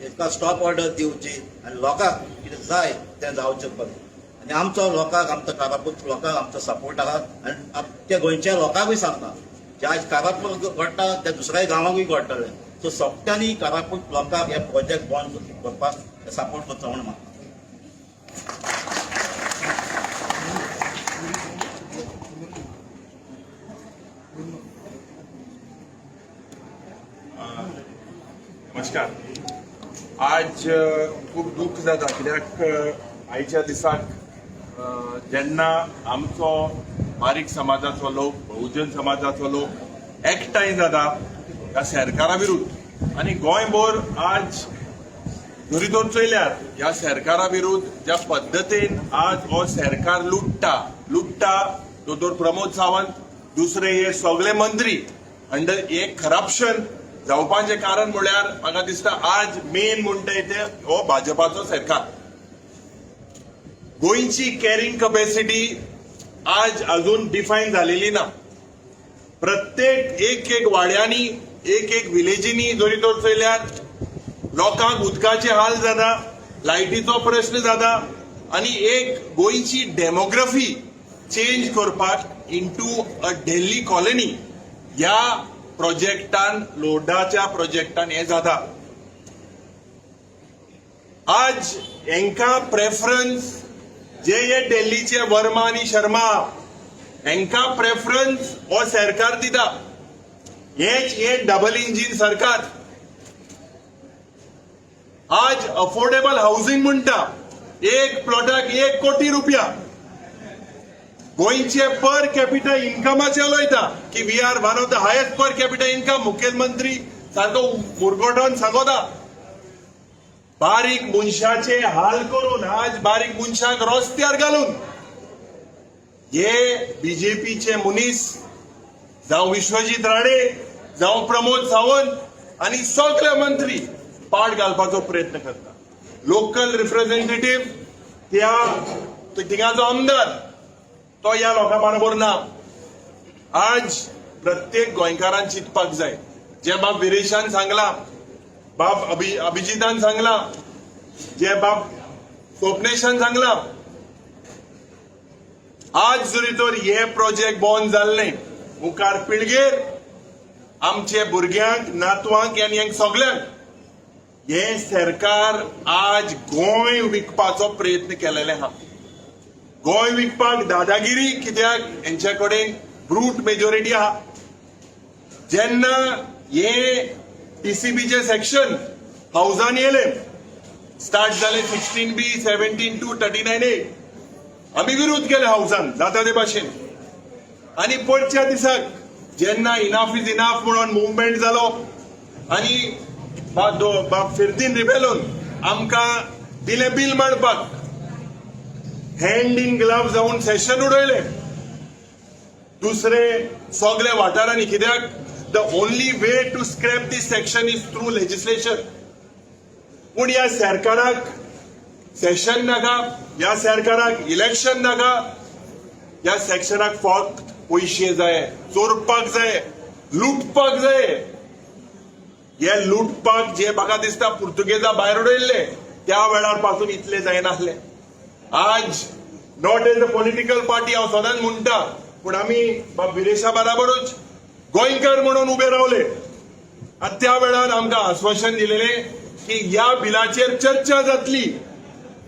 हेका स्टॉप ऑर्डर दिवची आनी लोकांक कितें जाय तें जावचें पडलें. आनी आमचो लोकांक, आमचो कारापूर लोकांक आमचो सपोर्ट आहा. आनी त्या गोंयच्या लोकांकूय सांगता, जे आयज कारापूर घडटा ते दुसऱ्या गांवांकूय घडटलें. सो सगळ्यांनी कारापूर लोकांक हे प्रोजेक्ट बंद करपाक सपोर्ट करचो म्हूण मागता. नमस्कार. आज खूब दुःख जाता कित्याक आयच्या दिसाक जेन्ना आमचो बारीक समाजाचो लोक, बहुजन समाजाचो लोक एकठांय जाता ह्या सरकारा विरुद्ध आनी गोंयभर आज जरी तर चोयल्यार ह्या सरकारा विरुद्ध ज्या पद्दतीन आज हो सरकार लुट्टा लुट्टा, दोतोर प्रमोद सावंत, दुसरे हे सगळे मंत्री अंडर एक करप्शन जावपाचें कारण म्हळ्यार म्हाका दिसता आज मेन म्हणटा ते हो भाजपाचो सरकार. गोंयची कॅरिंग कपॅसिटी आज अजून डिफायन झालेली ना. प्रत्येक एक एक वाड्यांनी, एक एक विलेजींनी जरी तर चोयल्यार लोकांक उदकाचे हाल जाता, लायटीचो प्रश्न जाता आनी एक गोंयची डेमोग्राफी चेंज करपाक इंटू अ दिल्ली कॉलनी ह्या प्रोजेक्टान, लोडाच्या प्रोजेक्टान हे जाता. आज हेंकां प्रेफरन्स जे हे दिल्लीचे वर्मा आनी शर्मा, हेंकां प्रेफरन्स हो सरकार दिता. हेच हे डबल इंजीन सरकार. आज अफोर्डेबल हाऊसिंग म्हणटा, एक प्लॉटाक 1 कोटी रुपया. गोंयचे पर कॅपिटा इन्कमाचे उलयता की we are one of the highest per capita income. मुखेलमंत्री सारको मुरगोटोन सांगता. बारीक मनशाचे हाल करून, आज बारीक मनशाक रस्त्यार घालून हे बीजेपीचे मनीस, जावं विश्वजीत राणे, जावं प्रमोद सावंत आनी सगळे मंत्री पाड घालपाचो प्रयत्न करता. लोकल रिप्रेझेंटेटिव्ह, त्या थिंगाचो आमदार, तो ह्या लोकां बरोबर ना. आज प्रत्येक गोंयकारान चिंतपाक जाय, जे बाब विरेशान सांगला, बाब अभिजितान सांगला, जे बाब स्वप्नेशान सांगला, आज जरी तर हे प्रोजेक्ट बंद जाल्ले, मुखार पिळगेर आमचे भुरग्यांक, नातवांक आनी हेंक सगल्यांक हे सरकार आज गोंय विकपाचो प्रयत्न केलेले आहा. गोंय विकपाक दादागिरी, कित्याक हेंच्या कडेन ब्रूट मेजॉरिटी आहा. जेन्ना हे टीसीबीचे सेक्शन हाऊसान येले, स्टार्ट जाले 16B, 17(2), 39A, आमी विरोध केले हाऊसान जाता ते भाशेन. आनी पयरच्या दिसाक जेन्ना इनाफ is enough म्हणून मुवमेंट जालो आनी बाब फिर्दीन रिबेलोन आमकां दिलें बील मांडपाक, हँड इन ग्लव जावन सेशन उडयले दुसरे सगळे वाठारांनी, कित्याक the only way to scrap this section is through legislation. पूण ह्या सरकाराक सेशन नाका, ह्या सरकाराक इलेक्शन नाका. ह्या सेक्शनाक फक्त पयशे जाय, चोरपाक जाय, लुटपाक जाय. हे लुटपाक जे म्हाका दिसता पुर्तुगेजा भायर उडयल्ले त्या वेळार पासून इतले जायनासले. आज not as a political party, हांव सदांच म्हणटा, पूण आमी बाब विरेशा बराबरूच गोंयकार म्हणून उबे रावले आनी त्या वेळार आमकां आश्वासन दिलेलें की ह्या बिलाचेर चर्चा जातली,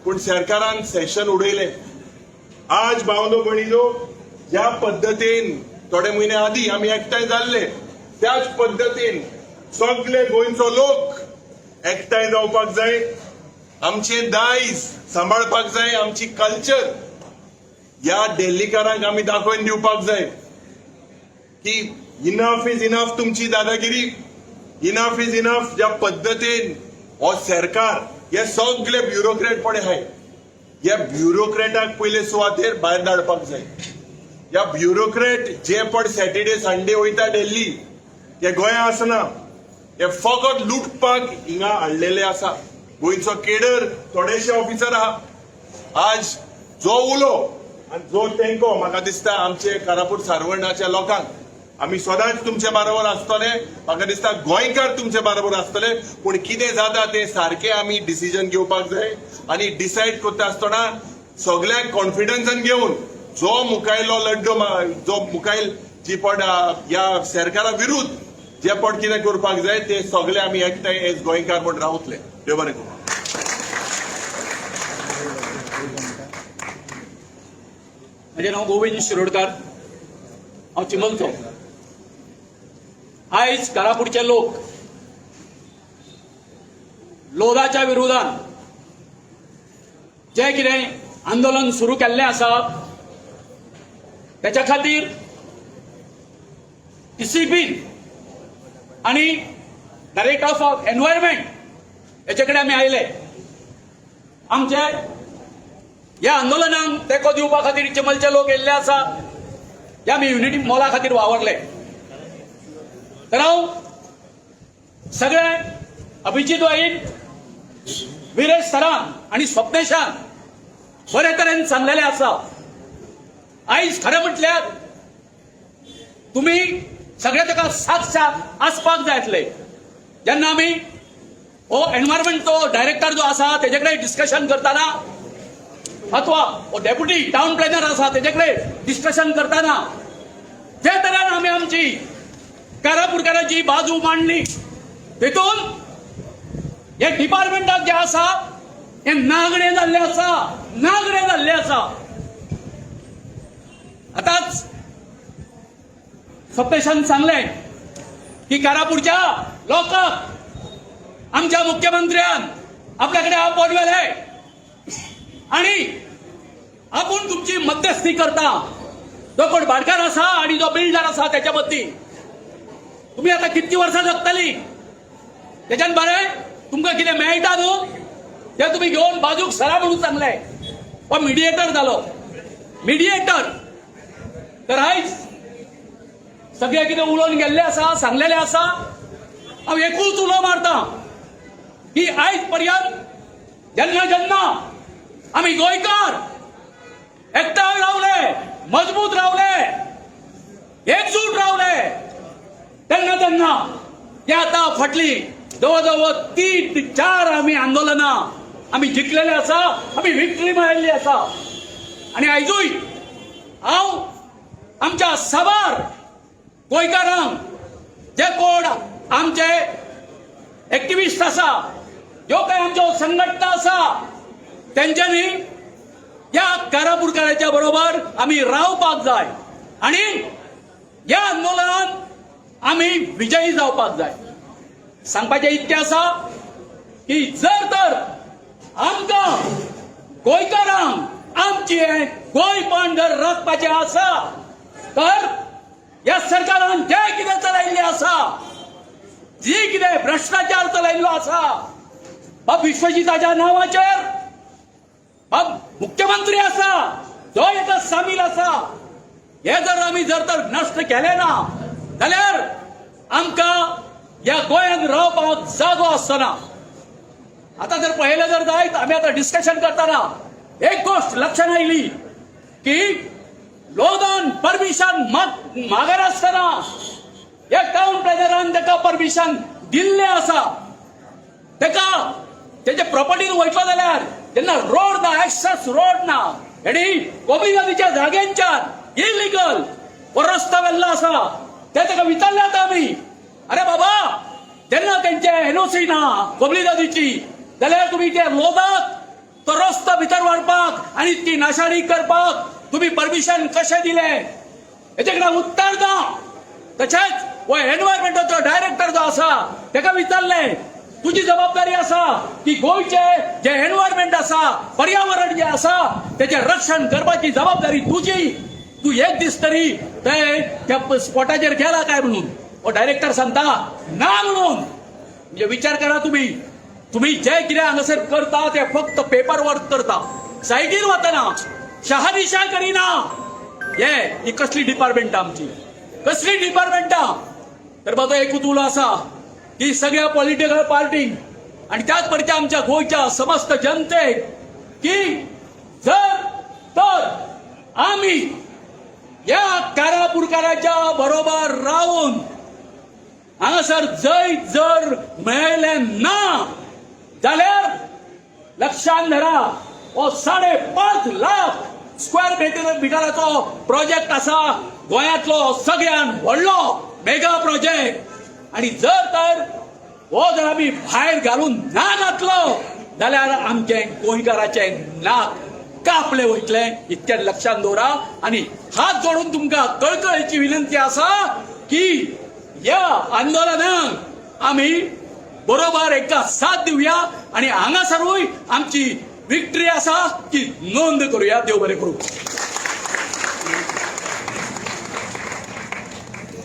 पूण सरकारान सेशन उडयलें. आज भावनो भयणीनो, ज्या पद्दतीन थोडे म्हयने आदी आमी एकठांय जाल्ले, त्याच पद्दतीन सगळे गोंयचो लोक एकठांय जावपाक जाय. आमचें दायज सांबाळपाक जाय. आमची कल्चर ह्या दिल्लीकारांक आमी दाखोवन दिवपाक जाय की इनफ is enough. तुमची दादागिरी, इनफ is enough. ज्या पद्दतीन हो सरकार, हे सगळे ब्युरोक्रेट पडे आहाय, ह्या ब्युरोक्रेटाक पयले सुवातेर भायर धाडपाक जाय. ह्या ब्युरोक्रेट जे पण सॅटर्डे संडे वयता दिल्ली, ते गोंया आसना. हे फकत लुटपाक हिंगा हाडलेले आसा. गोंयचो केडर थोडेशे ऑफिसर आहा. आज जो उलो आनी जो तेंको म्हाका दिसता आमचे कारापूर सारवणाच्या लोकांक, आमी सदांच तुमचे बरोबर आसतले. म्हाका दिसता गोंयकार तुमचे बरोबर आसतले. पूण कितें जाता तें सारकें आमी डिसिजन घेवपाक जाय आनी डिसायड करता आसतना सगळ्यांक कॉन्फिडन्सान घेवन जो मुखायलो लड्डो जो मुखायल जी पण ह्या सरकारा विरुद्ध जे पण कितें करपाक जाय ते सगळे आमी एकठांय एज गोंयकार म्हूण रावतले. देव बरें करूं. म्हजें नांव गोविंद शिरोडकार, हांव चिमलचो. आयज कारापूरचे लोक लोधाच्या विरोधान जें कितें आंदोलन सुरू केल्लें आसा, तेच्या खातीर टीसीबी आनी डायरेक्टर ऑफ एनवायरमेंट हेचे कडेन आमी आयले. आमचे ह्या आंदोलनाक तेंको दिवपा खातीर चिमलचे लोक येयल्ले आसा. हे आमी युनिटी मॉला खातीर वावरले. तर हांव सगळे अभिजित वाईन, विरेश सरान आनी स्वप्नेशान बरे तरेन सांगलेलें आसा. आयज खरें म्हटल्यार तुमी सगळे ताका साक्ष आसपाक जाय आसले. जेन्ना आमी हो एनवायरमेंटचो डायरेक्टर जो आसा तेजे कडेन डिस्कशन करतना अथवा हो डेप्युटी टावन प्लॅनर आसा तेजे कडेन डिस्कशन करतना जे तरेन आमी आमची कारापूरकाराची बाजू मांडली. तितून हे डिपार्टमेंटाक जे आसा हे नागडे जाल्ले आसा, नागडे जाल्ले आसा. आतांच सप्तेशान सांगलें की कारापूरच्या लोकांक आमच्या मुख्यमंत्र्यान आपल्या कडेन आपोवन व्हेले आणि आपूण तुमची मध्यस्थी करता. जो कोण भाटकार आसा आणि जो बिल्डर आसा त्याच्या मदीं तुम्ही आता कितकी वर्सां जगतली. त्याच्यान बरें तुमकां कितें मेळटा न्हू ते तुमी घेवन बाजूक सरा म्हणून सांगलें. हो मिडिएटर जालो, मिडिएटर. तर आयज सगळे कितें उलोवन गेल्ले आसा, सांगलेले आसा. हांव एकूच उलो मारता की आयज पर्यंत जेन्ना जेन्ना आमी गोंयकार एकठांय रावले, मजबूत रावले, एकजूट रावले, तेन्ना तेन्ना ते आतां फाटली जवळ जवळ 3 ते 4 आमी आंदोलनां आमी जिखलेले आसा, आमी विक्ट्री मेळिल्ली आसा. आनी आयजूय हांव आमच्या साबार गोंयकारांक, जे कोण आमचे एक्टिविस्ट आसा, ज्यो काय आमच्यो संघटना आसा, तेंच्यांनी ह्या कारापूरकाराच्या बरोबर आमी रावपाक जाय आणि ह्या आंदोलनान आमी विजयी जावपाक जाय. सांगपाचें इतकें आसा की जर तर आमकां गोंयकारांक आमची गोंयपण जर राखपाचें आसा तर ह्या सरकारान जें कितें चलयल्लें आसा, जी कितें भ्रश्टाचार चलयल्लो आसा, बाब विश्वजिताच्या नांवाचेर बाब मुख्यमंत्री आसा जो एका सामील आसा, हे जर आमी जर तर नश्ट केले ना जाल्यार आमकां ह्या गोंयांत रावपाक जागो आसना. आतां जर पळयलें जर जायत, आमी आतां डिस्कशन करतना एक गोश्ट लक्षात आयली की लोदान परमिशन मागनासतना ह्या टावन प्लॅनरान ताका परमिशन दिल्लें आसा. ताका तेजे प्रॉपर्टीन वयतलो जाल्यार जेन्ना रोड ना, एक्सेस रोड ना, हेणी कोबरी नदीच्या जाग्यांच्यान इलिगल हो रस्तो व्हेल्लो आसा. ते ताका विचारले आतां आमी, अरे बाबा, जेन्ना तेंचे एनओसी ना कोबली नदीची जाल्यार तुमी ते लोदाक तो रस्तो भितर व्हरपाक आनी ती नाशाडी करपाक तुमी परमिशन कशें दिलें? हेचे कडेन उत्तर ना. तशेंच हो एनवायरमेंटाचो डायरेक्टर जो आसा तेका विचारलें, तुजी जबाबदारी आसा की गोंयचे जे एनवायरमेंट आसा, पर्यावरण जे आसा, तेचें रक्षण करपाची जबाबदारी तुजी. तूं एक दीस तरी ते त्या स्पॉटाचेर गेला काय म्हणून. हो डायरेक्टर सांगता ना म्हणून. म्हणजे विचार करा तुम्ही, तुम्ही जे कितें हांगासर करता ते फक्त पेपर वर्क करता, सायटीर वतना शहानिशा करिना. हे ही कसली डिपार्टमेंट आमची, कसली डिपार्टमेंटां? तर म्हाजो एकूच उलो आसा की सगळ्या पॉलिटिकल पार्टींक आणि त्याच परते आमच्या गोंयच्या समस्त जनतेक की जर तर आमी या कारापूरकाराच्या बरोबर रावून हांगासर जैत जर मेळ्ळें ना जाल्यार लक्षात धरा, हो 5.5 लाख स्क्वेअर मिटराचो प्रोजेक्ट आसा, गोंयांतलो सगळ्यात व्हडलो मेगा प्रोजेक्ट. आणि जर तर हो जर आमी भायर घालून ना घातलो जाल्यार आमचें गोंयकाराचें नाक कापले वयतलें. इतकें लक्षात दवरा आनी हात जोडून तुमकां कळकळीची विनंती आसा की ह्या आंदोलनाक आमी बरोबर एकदा साथ दिवया आणि हांगासरूय आमची विक्ट्री आसा ती नोंद करूया. देव बरें करूं.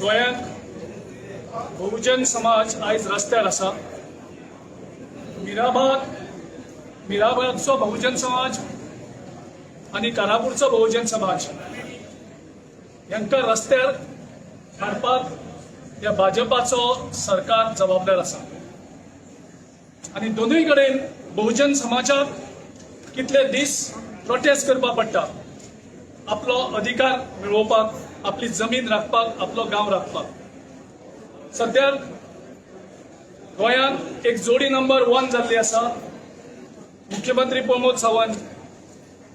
गोंयांत बहुजन समाज आयज रस्त्यार आसा. मिराबागचो बहुजन समाज आनी कारापूरचो बहुजन समाज हांकां रस्त्यार हाडपाक ह्या भाजपाचो सरकार जबाबदार आसा. आनी दोनूय कडेन बहुजन समाजाक कितले दीस प्रोटेस्ट करपाक पडटा आपलो अधिकार मेळोवपाक, आपली जमीन राखपाक, आपलो गांव राखपाक. सद्याक गोंयांत एक जोडी नंबर 1 जाल्ली आसा, मुख्यमंत्री प्रमोद सावंत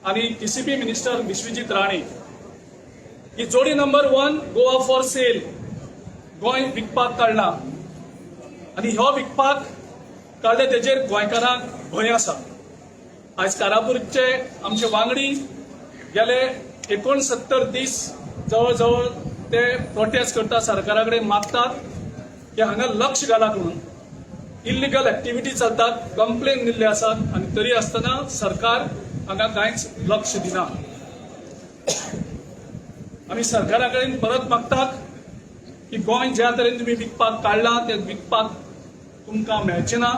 आनी टीसीपी मिनिस्टर विश्वजीत राणे. ही जोडी number 1 Goa for sale, Goa विकपाक काडला आनी ह्यो विकपाक काडले तेजेर गोंयकारांक भंय आसा. आयज कारापूरचे आमचे वांगडी गेले 69 दीस जवळ जवळ ते प्रोटेस्ट करता, सरकारा कडेन मागतात की हांगा लक्ष घालात म्हणून. इल्लिगल एक्टिविटी चलतात, कंप्लेन दिल्ले आसात आनी तरी आसतना सरकार हांगा कांयच लक्ष दिना. आमी सरकारा कडेन परत मागतात की गोंय ज्या तरेन तुमी विकपाक काडलां तें विकपाक तुमकां मेळचें ना.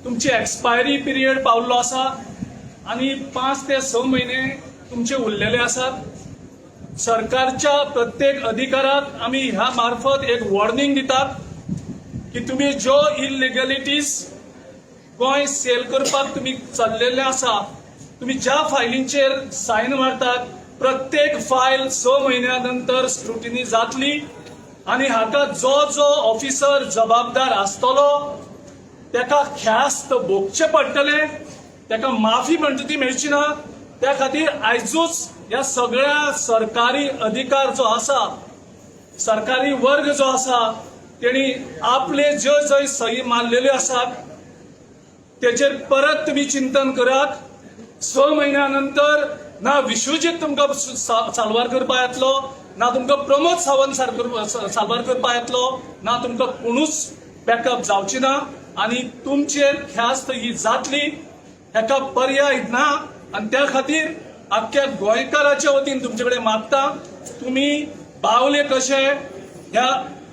तुमची एक्सपायरी पिरियड पावल्लो आसा आनी 5 ते 6 म्हयने तुमचे उरलेले आसात. सरकारच्या प्रत्येक अधिकाराक आमी ह्या मार्फत एक वॉर्निंग दितात की तुमी ज्यो इलिगलिटीज गोंय सेल करपाक तुमी चल्लेले आसा, तुमी ज्या फायलींचेर सायन मारतात, प्रत्येक फायल 6 म्हयन्या नंतर स्क्रुटिनी जातली आनी हाका जो जो ऑफिसर जबाबदार आसतलो ताका ख्यास्त भोगचें पडटलें. ताका माफी म्हणटा ती मेळची ना. त्या खातीर आयजूच ह्या सगळ्या सरकारी अधिकार जो आसा, सरकारी वर्ग जो आसा, तेणी आपले ज्यो जंय सही मारलेल्यो आसात तेचेर परत तुमी चिंतन करात. 6 म्हयन्या नंतर ना विश्वजीत तुमकां साल्वार करपा येतलो, ना तुमकां प्रमोद सावंत साल्वार करपा येतलो, ना तुमकां कोणूच बॅकअप जावची ना आनी तुमचेर ख्यास्त ही जातली, हेका पर्याय ना. आनी त्या खातीर आख्ख्या गोंयकाराच्या वतीन तुमचे कडेन मागता, तुमी बावले कशे ह्या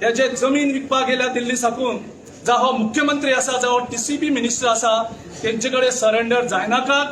हे जे जमीन विकपाक गेल्या दिल्ली साकून, जावं हो मुख्यमंत्री आसा, जावं टीसीपी मिनिस्टर आसा, तेंचे कडेन सरेंडर जायनाकात.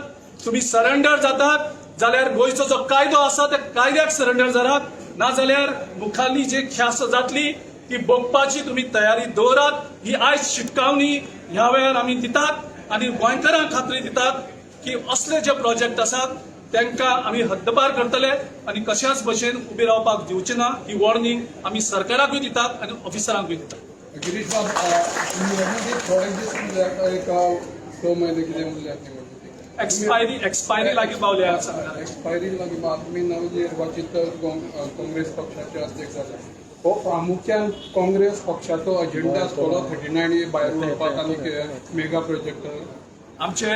तुमी सरेंडर जातात जाल्यार गोंयचो जो कायदो आसा त्या कायद्याक सरेंडर जातात, नाजाल्यार मुखारली जी ख्यास्त जातली ती भोगपाची तुमी तयारी दवरात. ही आयज शिटकावणी ह्या वेळार आमी दितात आनी गोंयकारांक खात्री दितात की असले जे प्रोजेक्ट आसात तांकां आमी हद्दपार करतले आनी कशाच भशेन उबी रावपाक दिवचे ना. ही वॉर्निंग आमी सरकाराकूय दितात आनी ऑफिसरांकूय दितात. गिरीश बाब, निवडणुकीक थोडे दीस उरल्यात, एक 6 म्हयने कितें उरल्यात निवडणुकीक. एक्सपायरी लागीं पावल्या सरकाराक. एक्सपायरी लागीं. तुमी नवनिर्वाचित काँग्रेस पक्षाचे अध्यक्ष जाले. हो प्रामुख्यान काँग्रेस पक्षाचो अजेंडा आसतलो, 39A भायर उडोवपाक आनी मेगा प्रोजेक्ट? आमचे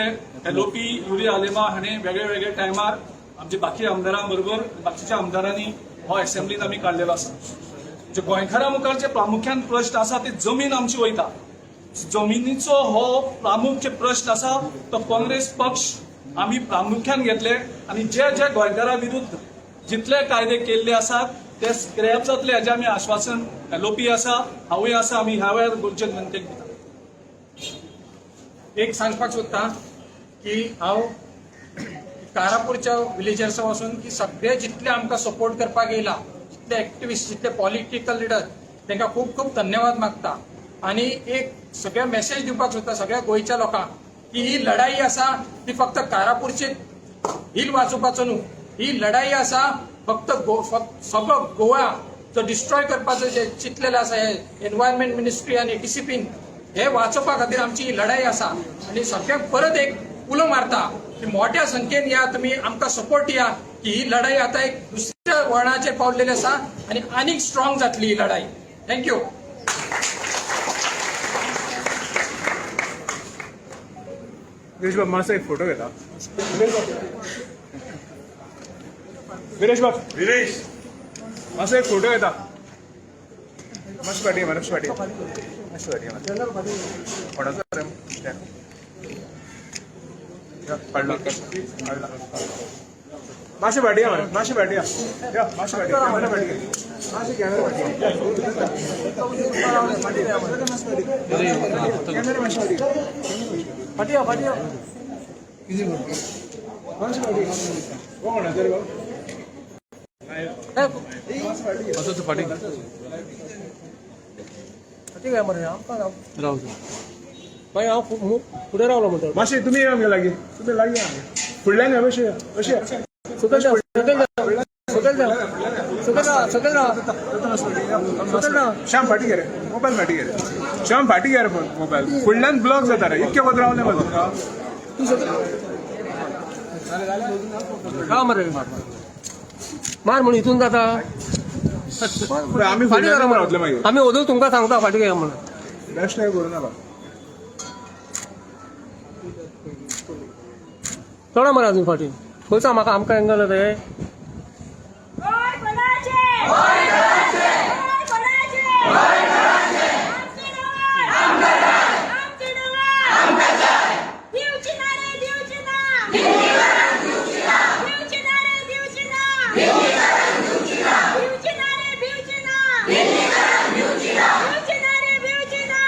एलओपी युरी आलेमाव हाणें वेगळे वेगळे टायमार आमचे बाकी आमदारां बरोबर बाकीच्या आमदारांनी हो असेंब्लीन आमी काडलेलो आसा. जे गोंयकारां मुखार जे प्रामुख्यान प्रश्न आसा ते जमीन आमची वयता. जमिनीचो हो प्रामुख्य प्रश्न आसा, तो काँग्रेस पक्ष आमी प्रामुख्यान घेतले आनी जे जे गोंयकारां विरुद्ध जितले कायदे केल्ले आसात ते स्क्रॅप जातले हाजें आमी आश्वासन एलओपी आसा, हांवूय आसा, आमी ह्या वेळार गोंयचे जनतेक दिता. एक सांगपाक सोदता की हांव कारापूरच्या विलेजर्सां वचून की सगळे जितले आमकां सपोर्ट करपाक येयला, जितले एक्टिविस्ट, जितले पॉलिटिकल लिडर, तांकां खूब खूब धन्यवाद मागता. आनी एक सगळ्या मेसेज दिवपाक सोदता सगळ्या गोंयच्या लोकांक की ही लढाई आसा ती फक्त कारापूरचे हिल वाचोवपाचो न्हू. ही लढाई आसा फक्त गो फक्त सगळो गोवा जो डिस्ट्रॉय करपाचो जे चिंतलेलें आसा हे एनवायरमेंट मिनिस्ट्री आनी डीसीपीन, हे वाचोवपा खातीर आमची ही लढाई आसा. आनी सगळ्यांक परत एक उलो मारता की मोठ्या संख्येन या तुमी, आमकां सपोर्ट या की ही लढाई आतां एक दुसऱ्या वळणाचेर पावलेली आसा आनी आनीक स्ट्रॉंग जातली ही लढाई. Thank you. Viresh बाब, मातसो एक फोटो घेता. विरेश बाब. विरेश. मातसो एक फोटो घेता. मातशें फाटीं मार, मातशें फाटीं, मातशें फाटीं मार. कोणाचो रे? या, काडला काडला. मातशें फाटीं या मरे, मातशें फाटीं या. या, मातशें फाटीं, कॅमेरा फाटीं घे. मातशें कॅमेरा फाटीं घे. कॅमेरा मातशें फाटीं घे. फाटी या, फाटी या. मातशें फाटीं घे. हो कोणाचो रे बाब? फाटी काय मरे आमकां. राव. मागीर हांव फुडें रावलो म्हणटा. मातशें तुमी या आमगे लागीं, तुमी लागीं या आमगे. फुडल्यान या, अशें या, अशें या. सकयल देंव, सकयल देंव, सकयल देंव, सकयल राव, सकयल राव, सकयल राव. श्याम, फाटी घे रे मोबायल, फाटी घे रे. श्याम, फाटी घे रे मोबायल. फुडल्यान ब्लॉक जाता रे. इतके वत रावले मरे तुमकां. तूं सकयल राव मरे. मार म्हणून हितून जाता. आमी फाटीं फुडल्यान सरा रावतले म्हणून मागीर आमी ओदून तुमकां सांगता फाटीं घेया म्हणून. बेश्टें करूं नाका. चडा मरे अजून फाटीं खंयचा म्हाका आमकां एंगल येता हे. गोंय कोणाचें? गोंय कोणाचें? आमचें गोंय! आमचें गोंय! दिवची ना रे, दिवची ना! दिवची ना रे, दिवची ना! दिवची ना रे, दिवची ना! दिवची ना रे, दिवची ना!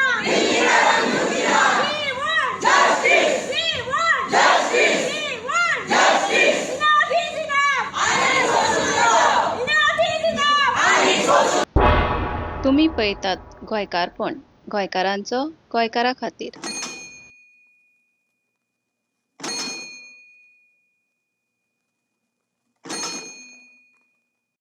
We want justice! We want justice! We want justice! Enough is enough! Enough is enough! तुमी पळयतात गोंयकारपण, गोंयकारांचो गोंयकारा खातीर.